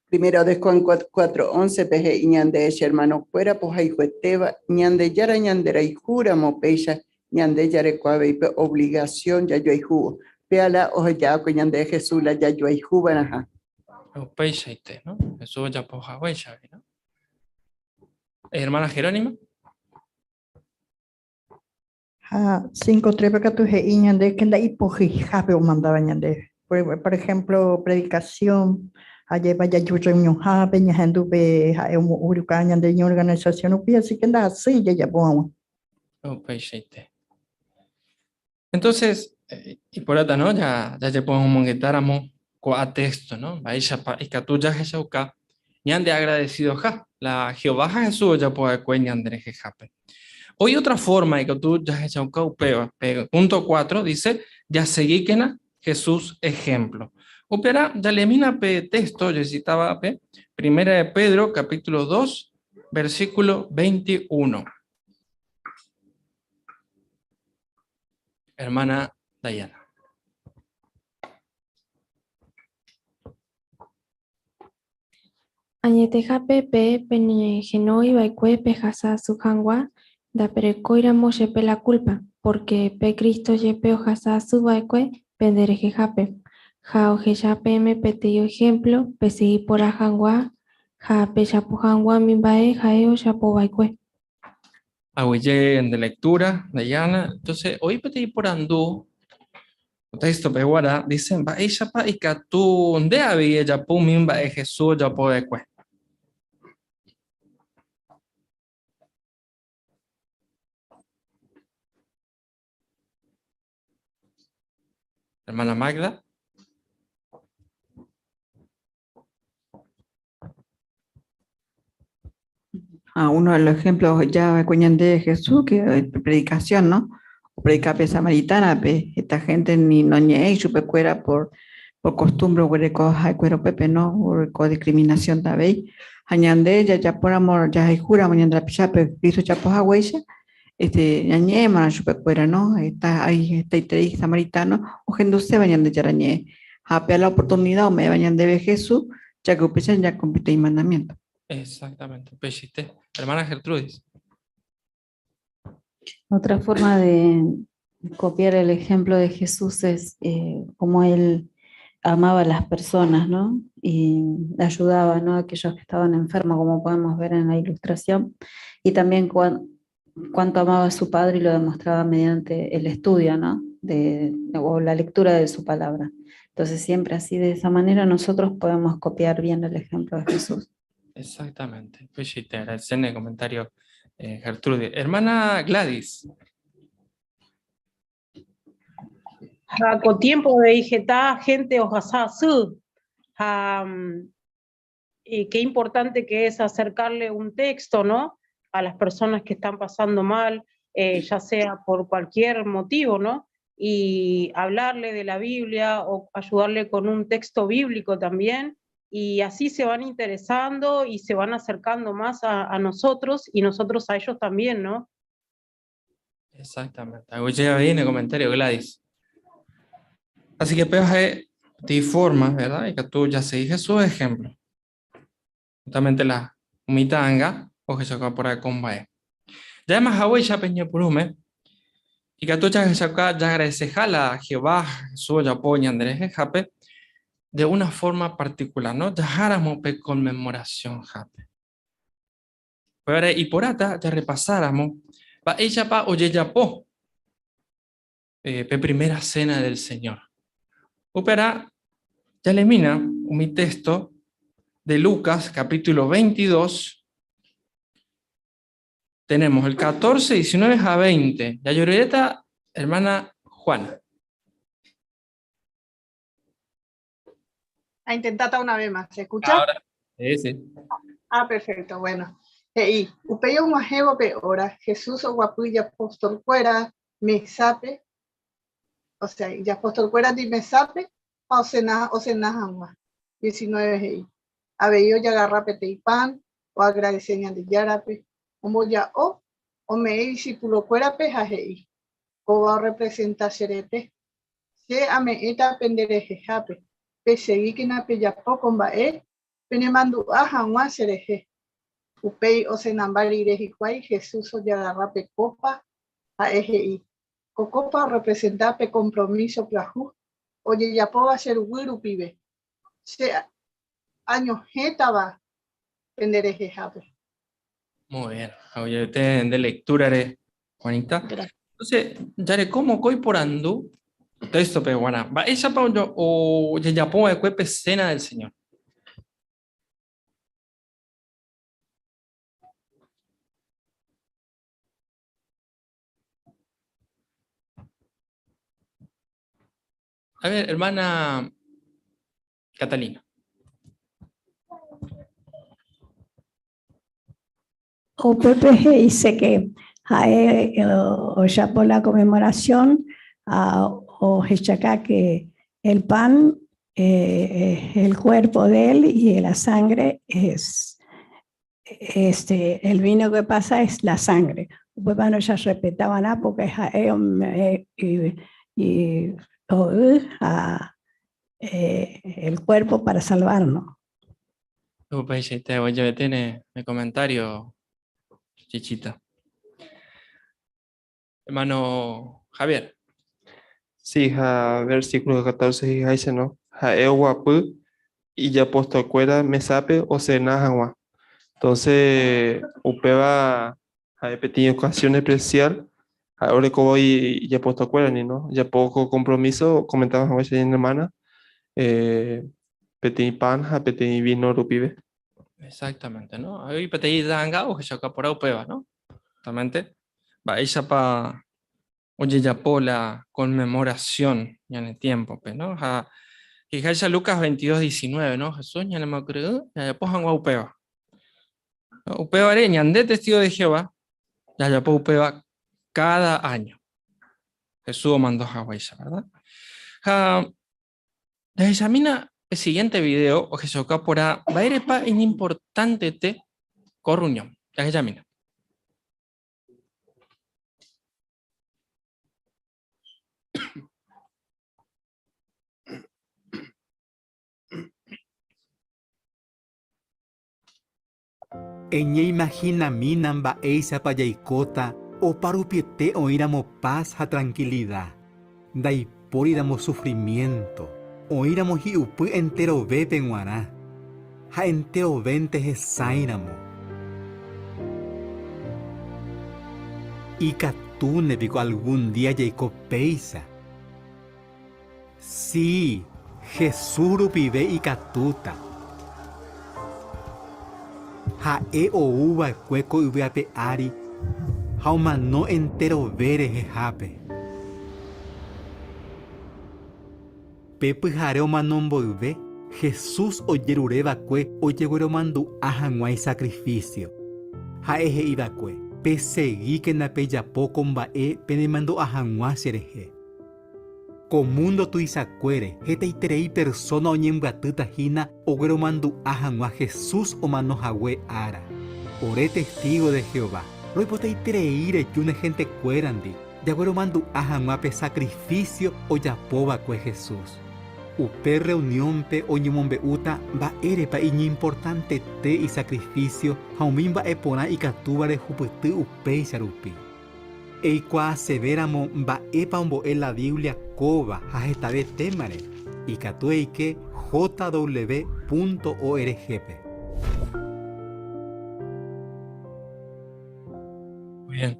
Primero de Juan 4:11 pe he'i ñande che hermanokuéra pohayhuetéva Ñandejára ñanderayhúramo péicha ñande jareko avei pe obligación jajoayhúvo. Péala oheja'akue ñande Jesús la jajoayhuva'erãha. Upeichaite, no? Jesús ojapo haguéicha, no? Hermana Jerónima. Ha 5.3 katu he'i ñande que nda'ipohyihápe omandáva ñandéve. Por ejemplo, predicación, ajépa jaju reunionhápe, ñahendúpe ha'e omo'uruka ñande ñeorganización rupi, así que ndahasýi jajapo hag̃ua. Upeichaite. Entonces, iporãta, no? Ja, jajepomongetáramo ko'ã texto, no? Mba'éichapa ikatu jahechauka ñande agradecidoha la Jehová ha Jesús ojapo va'ekue ñande rehehápe. Oĩ otra forma ikatu jahechauka upéva. Pe punto 4 dice, jasegíkena Jesús ejemplo. Upearã jaleemína pe texto jecitaba pe Primera de Pedro capítulo 2 versículo 21. Hermana Dayana. Añetehápe peẽ peñehenói va'ekue pehasa asy hag̃ua, ndaperekóiramo jepe la culpa, pórke pe Cristo jepe ohasa asy va'ekue penderehehápe, ha ohecha peẽme peteĩ ehémplo pesegi porã hag̃ua ha pejapo hag̃ua umi mba'e ha'e ojapo va'ekue. Aguyje nde lectura, Dayana. Entonces, oĩ peteĩ porandu texto peguara, dice, mba'éichapa ikatu nde avei ejapo umi mba'e Jesús ojapo va'ekue? Hermana Magda. Ah, uno de los ejemplos ya de Jesús, que predicación, ¿no? O predica pe samaritana, pe esta gente ni no ñe'ẽ chupekuéra por costumbre oguereko ha'ekuéra upépe, no? Oguereko discriminación avei. Ha ñande jajapóramo jahayhúramo ñande rapichápe Cristo ojapo haguéicha, este, ñañe'ẽmarõ chupekuéra, no? Está, hay hetaiterei samaritano ohenduséva Ñandejára ñe'ẽ. Ha pe la oportunidad ome'ẽva ñandéve Jesús, ya que upéicha ya cumpliste mandamiento. Exactamente, upeichaite. Hermana Gertrudis. Otra forma de copiar el ejemplo de Jesús es eh, como él amaba a las personas, ¿no? Y ayudaba, ¿no? A aquellos que estaban enfermos, como podemos ver en la ilustración. Y también cuánto amaba a su padre y lo demostraba mediante el estudio, ¿no? De, o la lectura de su palabra. Entonces, siempre así, de esa manera, nosotros podemos copiar bien el ejemplo de Jesús. Exactamente. Pues te agradecen el comentario, eh, Gertrude. Hermana Gladys. Ha ko tiempo de heta gente ohasa asy ha y qué importante que es acercarle un texto, ¿no? A las personas que están pasando mal, eh, ya sea por cualquier motivo, ¿no? Y hablarle de la Biblia o ayudarle con un texto bíblico también. Y así se van interesando y se van acercando más a, a nosotros y nosotros a ellos también, ¿no? Exactamente. Llega bien el comentario, Gladys. Así que peor de forma, ¿verdad? Y que tú ya se Jesús ejemplo. Justamente la umitanga o que se por ahí con bae. Ya más ya peña purume. Y que tú ya ya agradece a Jehová, Jesús, ya poña Andrés, jape, de una forma particular, ¿no? Ya pe conmemoración, jape. Pero y por ata ya repasáramos, va ella pa oye ya po, eh, pe primera cena del Señor. Upera, ya le mina un texto de Lucas, capítulo 22. Tenemos el 14, 19 a 20. Ya lloreta, hermana Juana. A intentar una vez más, ¿se escucha? Ahora, sí, sí. Ah, perfecto, bueno. He'i, upéi og̃uahẽvo pe hora, Jesús oguapy ijapostolkuéra mesápe, o sea, ijapostolkuérandi mesápe ha osena, osena hag̃ua. 19 he'i, Avei ojagarra peteĩ pan, oagradese Ñandejárape, omboja'o, ome'ẽ idisipulokuérape ha he'i, Kóva orrepresenta che rete. Che ame'ẽta penderehehápe, pesegíkena pejapo ko mba'e Penemandu'a hag̃ua cherehe. Upéi osenamba rire hikuái, Jesús ojagarra pe kópa, ha'e he'i, Ko kópa orrepresenta pe kompromíso pyahu ojejapóva che ruguy rupive, che añohẽtava penderehehápe. Muy bien, aguyjete nde lectura-re, Juanita. Entonces, jareko mokõi porandu texto-pe guarã. Mba'éichapa ojejapo va'ekue pe Cena del Señor? A ver, hermana Catalina. Upépe he'ise que ha'e ojapo la conmemoración ha ohechaka que el pan es el cuerpo de él y la sangre es este, el vino que pasa es la sangre. Upéva ndojarrespetava'erã porque ha'e ome'ẽ y ho'y ha el cuerpo para salvarnos. Upeichaite ojevete ne, ne comentario, Chichita. Hermano Javier. Sí, ha versículo 14 he'iháicha, no? Ha'e oguapy ijapostolkuéra mesápe osena hag̃ua. Entonces, upéva ha'e peteĩ ocasión especial ha'e orekóva ijapostolkuérandi, no? Ojapo ko compromiso okomentáva hag̃uáicha ñane hermana, eh, peteĩ pan ha peteĩ vino rupive. Exactamente, no? Oĩ peteĩ danga ohechauka porã upéva, no? Justamente, mba'éichapa ojejapo la conmemoración ñane tiémpope, no? Ha he'iháicha Lucas 22, 19, no? Jesús ñanemokyre'ỹ jajapo hag̃ua upéva. Upévare ñande testigo de Jehová jajapo upéva cada año. Jesús omando haguéicha, verdad? Ha jahechamína pe siguiente video ohechauka porã mba'érepa iñimportantete ko reunión. Jahechamína. Eñeimahinamína mba'éichapa jaikóta Oparupiete oĩramo paz ha trankilida, ndaipóriramo sufrimiénto, oĩramo hi'upy enterovépe g̃uarã, ha enterovénte hesãiramo. Ikatúne piko algún día jaiko péicha? Si, Jesús rupive ikatúta. Ha'e ou va'ekue ko yvy ape ári ha omano enterove rehehápe. Pe pyhare omano mboyve, Jesús ojerure va'ekue ojegueromandu'a hag̃ua isakrifísio. Ha'e he'i va'ekue, Pesegíkena pejapo ko mba'e penemandu'a hag̃ua cherehe. Ko múndo tuichakuére hetaiterei persóna oñembyatýta hína ogueromandu'a hag̃ua Jesús omano hague ára. Ore testígo de Jehová, roipotaiterei reju ne hentekuérandi jagueromandu'a hag̃ua pe sakrifísio ojapo va'ekue Jesús. Upe rreuniónpe oñemombe'úta mba'érepa iñimportantete isakrifísio ha umi mba'e porã ikatúva rehupyty upéicha rupi. Eikuaasevéramo mba'épa ombo'e la Biblia kóva ha hetave témare, ikatu eike jw.org-pe. Bien.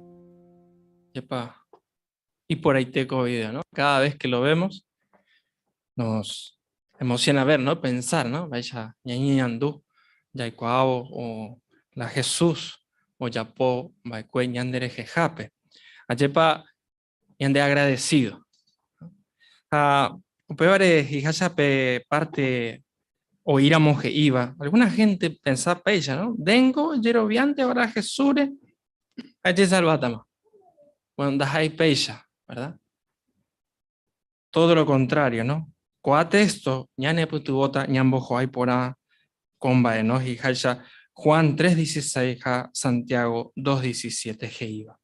Epa. Y por ahí te video, ¿no? Cada vez que lo vemos, nos emociona ver, ¿no? Pensar, ¿no? Vaya, ñañandú, yaikuaávo o la Jesús ojapo va'ekue ñande rehehápe. Ajépa ñande agradecido. Ha upévare hijácha pe parte oĩramo he'íva. Alguna gente pensa péicha, ¿no? Dengo jeroviánte ahora Jesúsre, ajesalvátama. Bueno, ndaha'éi péicha, ¿verdad? Todo lo contrario, no? Ko'ã texto ñanepytyvõta ñambojo'ái porã ko mba'e, no? He'iháicha Juan 3:16 ha Santiago 2:17 he'íva.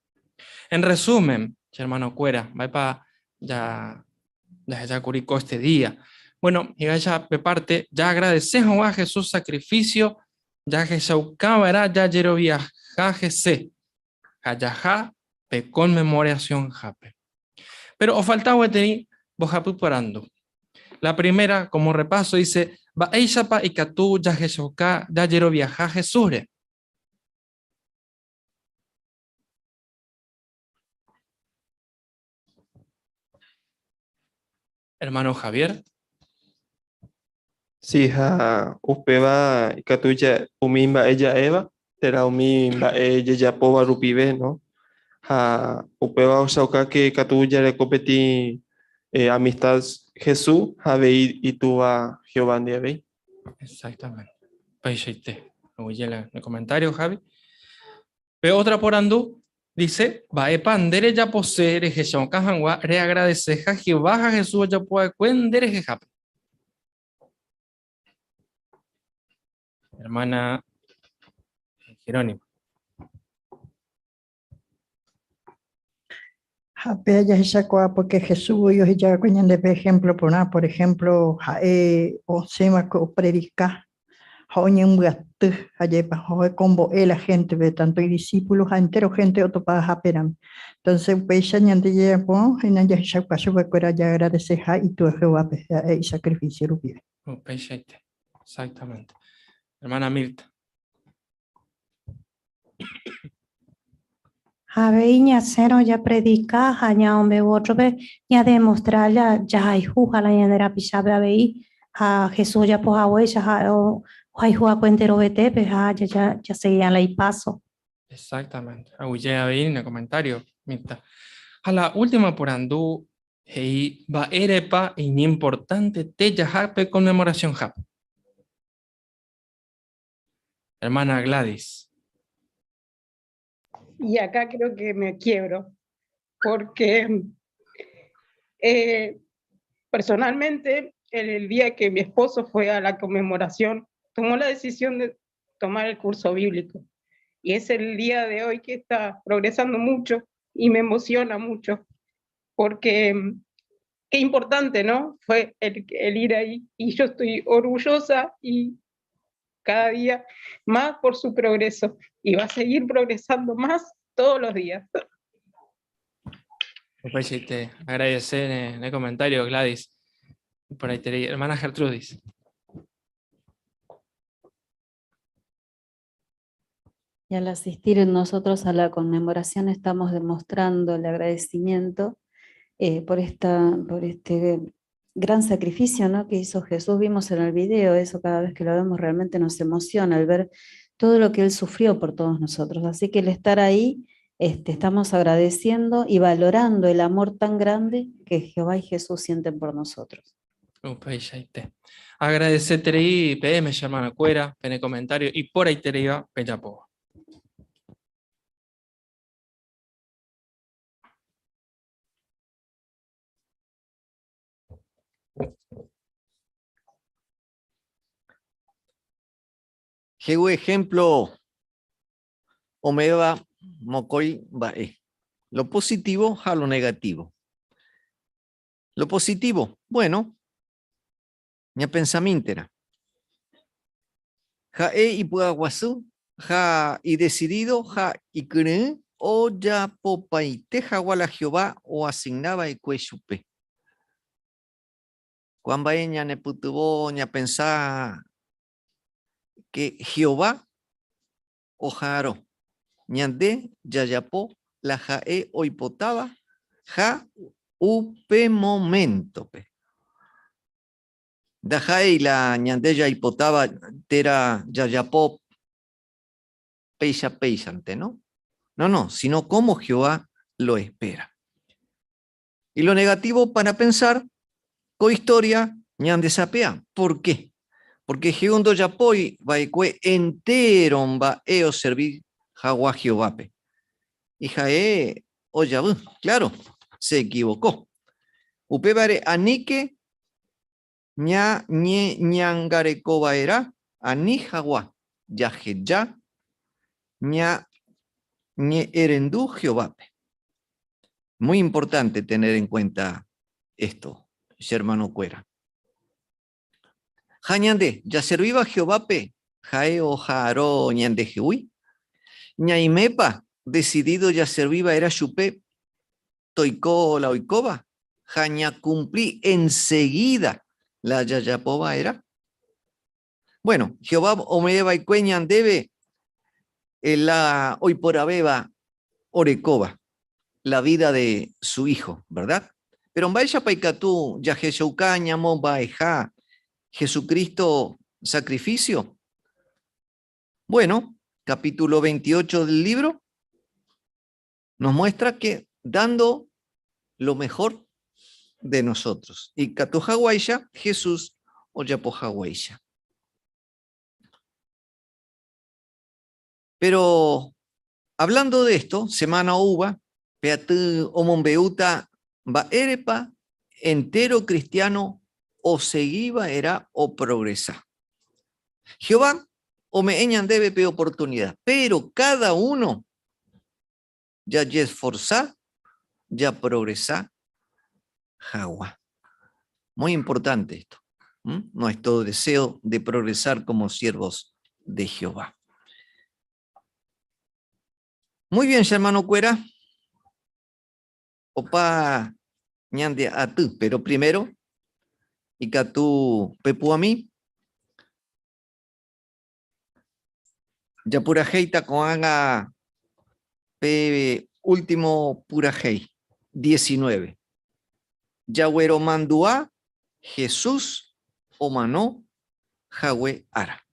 En resumen, che hermanokuéra, mba'épa ja jahechákuri ko este día? Bueno, he'iháicha pe parte, jaagradece hag̃ua Jesús sacrificio jahechaukava'erã jajeroviaha hese. ha jaha pe Conmemoración-hápe. Pero ofalta gueteri mbohapy porandu. La primera, como repaso, dice, Mba'éichapa ikatu jahechauka jajeroviaha Jesúsre? Hermano Javier. Sí, ha upéva ikatu umi mba'e ja'éva térã umi mba'e jejapóva rupive, no? Ha upéva ohechauka ke ikatu jareko peteĩ eh, amistad Jesús ha avei itúva Jehová ndive avei. Exactamente. Peichaite. Oye el comentario, Javi. Pe ótra porandu, dice, Mba'épa nde rejapose rehechauka hag̃ua reagradeseha Jehová ha Jesús ojapo va'ekue nde rehehápe? Hermana Jerónima. Ha péa jahechakuaa porque Jesús voi oheja va'ekue ñandéve ejemplo porã, por ejemplo ha'e osẽva'ekue opredika ha oñembyaty ha jepa ohekombo'e la gente-pe, tanto idisípulo ha entero gente otopa haperãme. Entonces upéicha ñande jajapo hína jahechauka chupekuéra jaagradeseha Itúa Jehovápe ha'e isacrificio rupive. Upeichaite, exactamente. Hermana Mirta. Avei ñasẽrõ japredika ha ñaombe'u ótrope ñademostra jahayhuha la ñande rapichápe avei ha Jesús ojapo haguéicha ha'e ohayhu va'ekue enterovetépe ha jasegíã la ipáso. Exactamente. Aguyje avei en el comentario, Mirta. Ha la última porandu he'i mba'érepa iñimportantete jaha pe Conmemoración-hápe. Hermana Gladys. Y acá creo que me quiebro, porque eh, personalmente el día que mi esposo fue a la conmemoración, tomó la decisión de tomar el curso bíblico. Y es el día de hoy que está progresando mucho y me emociona mucho, porque qué importante, ¿no? Fue el, el ir ahí y yo estoy orgullosa y cada día más por su progreso y va a seguir progresando más todos los días. Upeichaite, agradecer en el comentario, Gladys. Por ahí te hermana Gertrudis. Y al asistir nosotros a la conmemoración estamos demostrando el agradecimiento por este gran sacrificio, ¿no?, que hizo Jesús. Vimos en el video, eso cada vez que lo vemos realmente nos emociona el ver todo lo que Él sufrió por todos nosotros. Así que el estar ahí, estamos agradeciendo y valorando el amor tan grande que Jehová y Jesús sienten por nosotros. Upeichaite. Agradeceré PM, hermana Cuera, en el comentario y por ahí te iba Pellapo. Jehú ejemplo, Omeva Mocoy Bae. Lo positivo a lo negativo. Lo positivo, bueno, ña pensamíntera. Ja e y puaguazú, ja y decidido, ja y cree, o ya popaite jaguala Jehová o asignaba y cuechupe. Cuando ña neputubo ña pensá que Jehová ojaro, ñande yayapó la jae oipotaba, ja upe momento pe. Da jae la ñande yaipotaba tera yayapó peisa peisante, ¿no? No, no, sino como Jehová lo espera. Y lo negativo para pensar, co historia ñande sapea. ¿Por qué? Porque Jehundo yapoi vaekue entero va eo servir jagua Jehovape. Y jae oyabu, claro, se equivocó. Upevare anike ña ñe ñangarekoba era ani jagua yaje ya ña ñe erendu Jehovape. Muy importante tener en cuenta esto, hermano Cuera. Jañande, ya serviba Jehovape, jae o jaro ñande jehui. Ñaimepa, decidido ya serviba era chupe, toicó la oicoba. Jaña cumplí enseguida la yayapoba era. Bueno, Jehová omeva y cueñan debe la oiporabeba orecoba, la vida de su hijo, ¿verdad? Pero en Baisha Paikatú, ya Jeshaucaña, mo Baeja, Jesucristo sacrificio. Bueno, capítulo 28 del libro nos muestra que dando lo mejor de nosotros. Y Katujahuaisha, Jesús Oyapojahuaisha. Pero hablando de esto, semana uva, peatú omombeuta va erepa, entero cristiano o seguiba era o progresa. Jehová o me eñan debe pe oportunidad, pero cada uno ya esforzá, ya progresá, jagua. Muy importante esto, ¿m? Nuestro deseo de progresar como siervos de Jehová. Muy bien, hermano Cuera. Opa ñande atú, pero primero, y catú pepu a mí. Ya pura heita con haga pe último pura hei, 19. Yagüero mandúa, Jesús omanó, jagüe ara.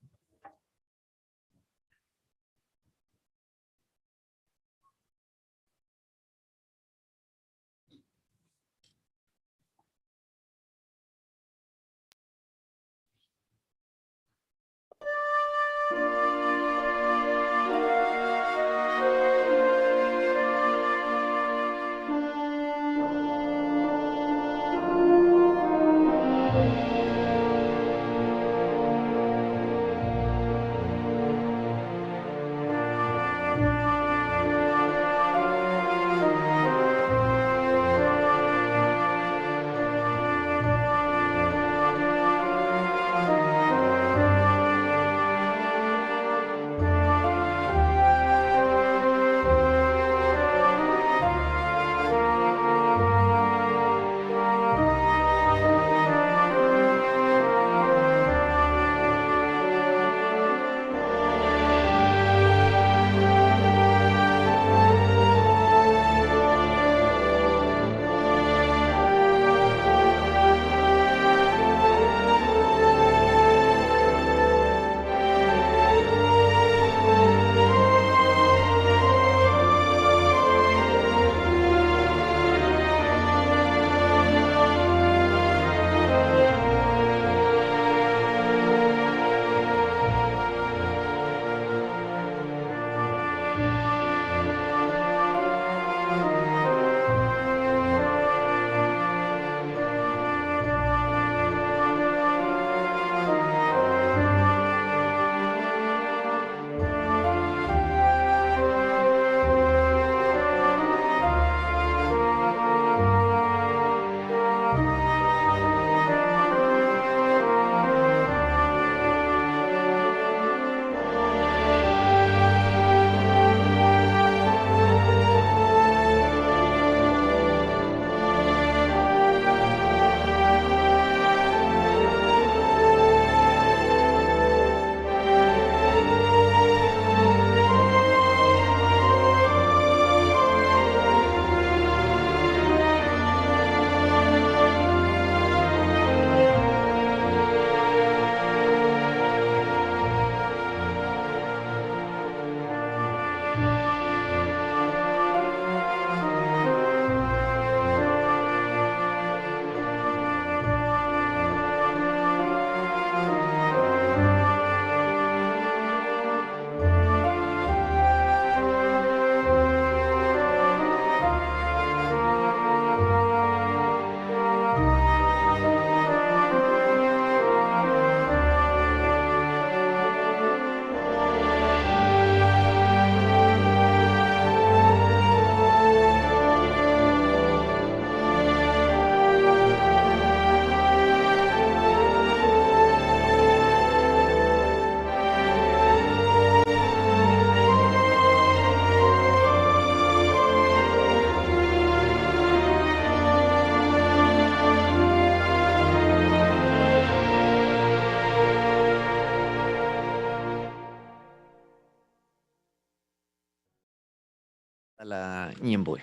La ñembo'e.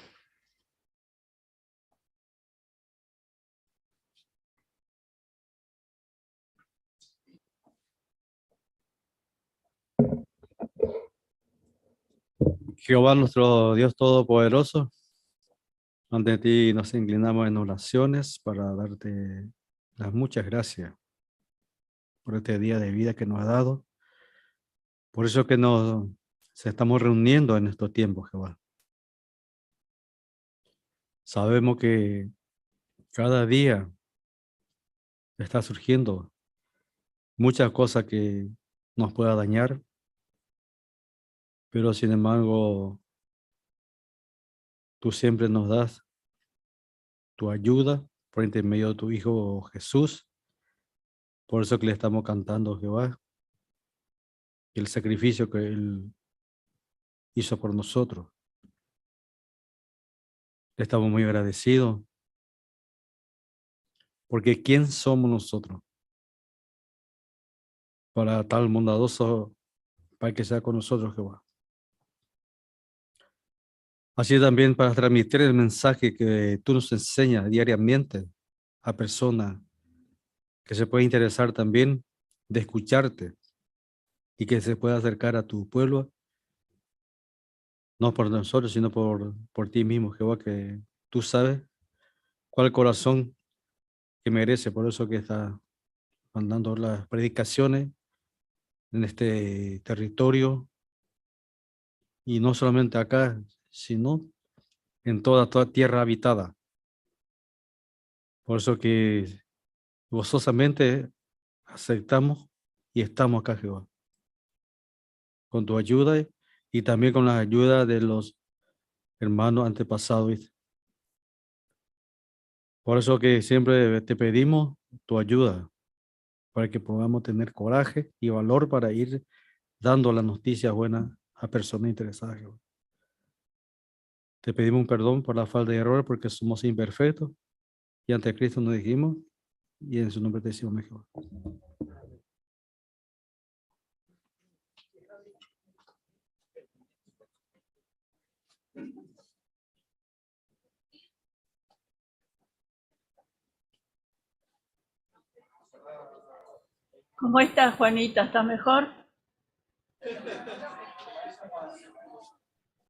Jehová nuestro Dios Todopoderoso, ante ti nos inclinamos en oraciones para darte las muchas gracias por este día de vida que nos ha dado. Por eso que nos estamos reuniendo en estos tiempos, Jehová. Sabemos que cada día está surgiendo muchas cosas que nos pueda dañar, pero sin embargo, tú siempre nos das tu ayuda por intermedio de tu Hijo Jesús. Por eso que le estamos cantando, Jehová, el sacrificio que Él hizo por nosotros. Le estamos muy agradecidos, porque ¿quién somos nosotros para tal bondadoso, para que sea con nosotros, Jehová? Así también para transmitir el mensaje que tú nos enseñas diariamente a personas que se puede interesar también de escucharte y que se pueda acercar a tu pueblo, no por nosotros, sino por ti mismo, Jehová, que tú sabes cuál corazón que merece, por eso que está mandando las predicaciones en este territorio, y no solamente acá, sino en toda tierra habitada. Por eso que gozosamente aceptamos y estamos acá, Jehová, con tu ayuda y también con la ayuda de los hermanos antepasados, ¿viste? Por eso que siempre te pedimos tu ayuda, para que podamos tener coraje y valor para ir dando las noticias buenas a personas interesadas, Jehová. Te pedimos un perdón por la falta de error, porque somos imperfectos, y ante Cristo nos dijimos, y en su nombre te decimos, Jehová. ¿Cómo estás, Juanita? ¿Estás mejor?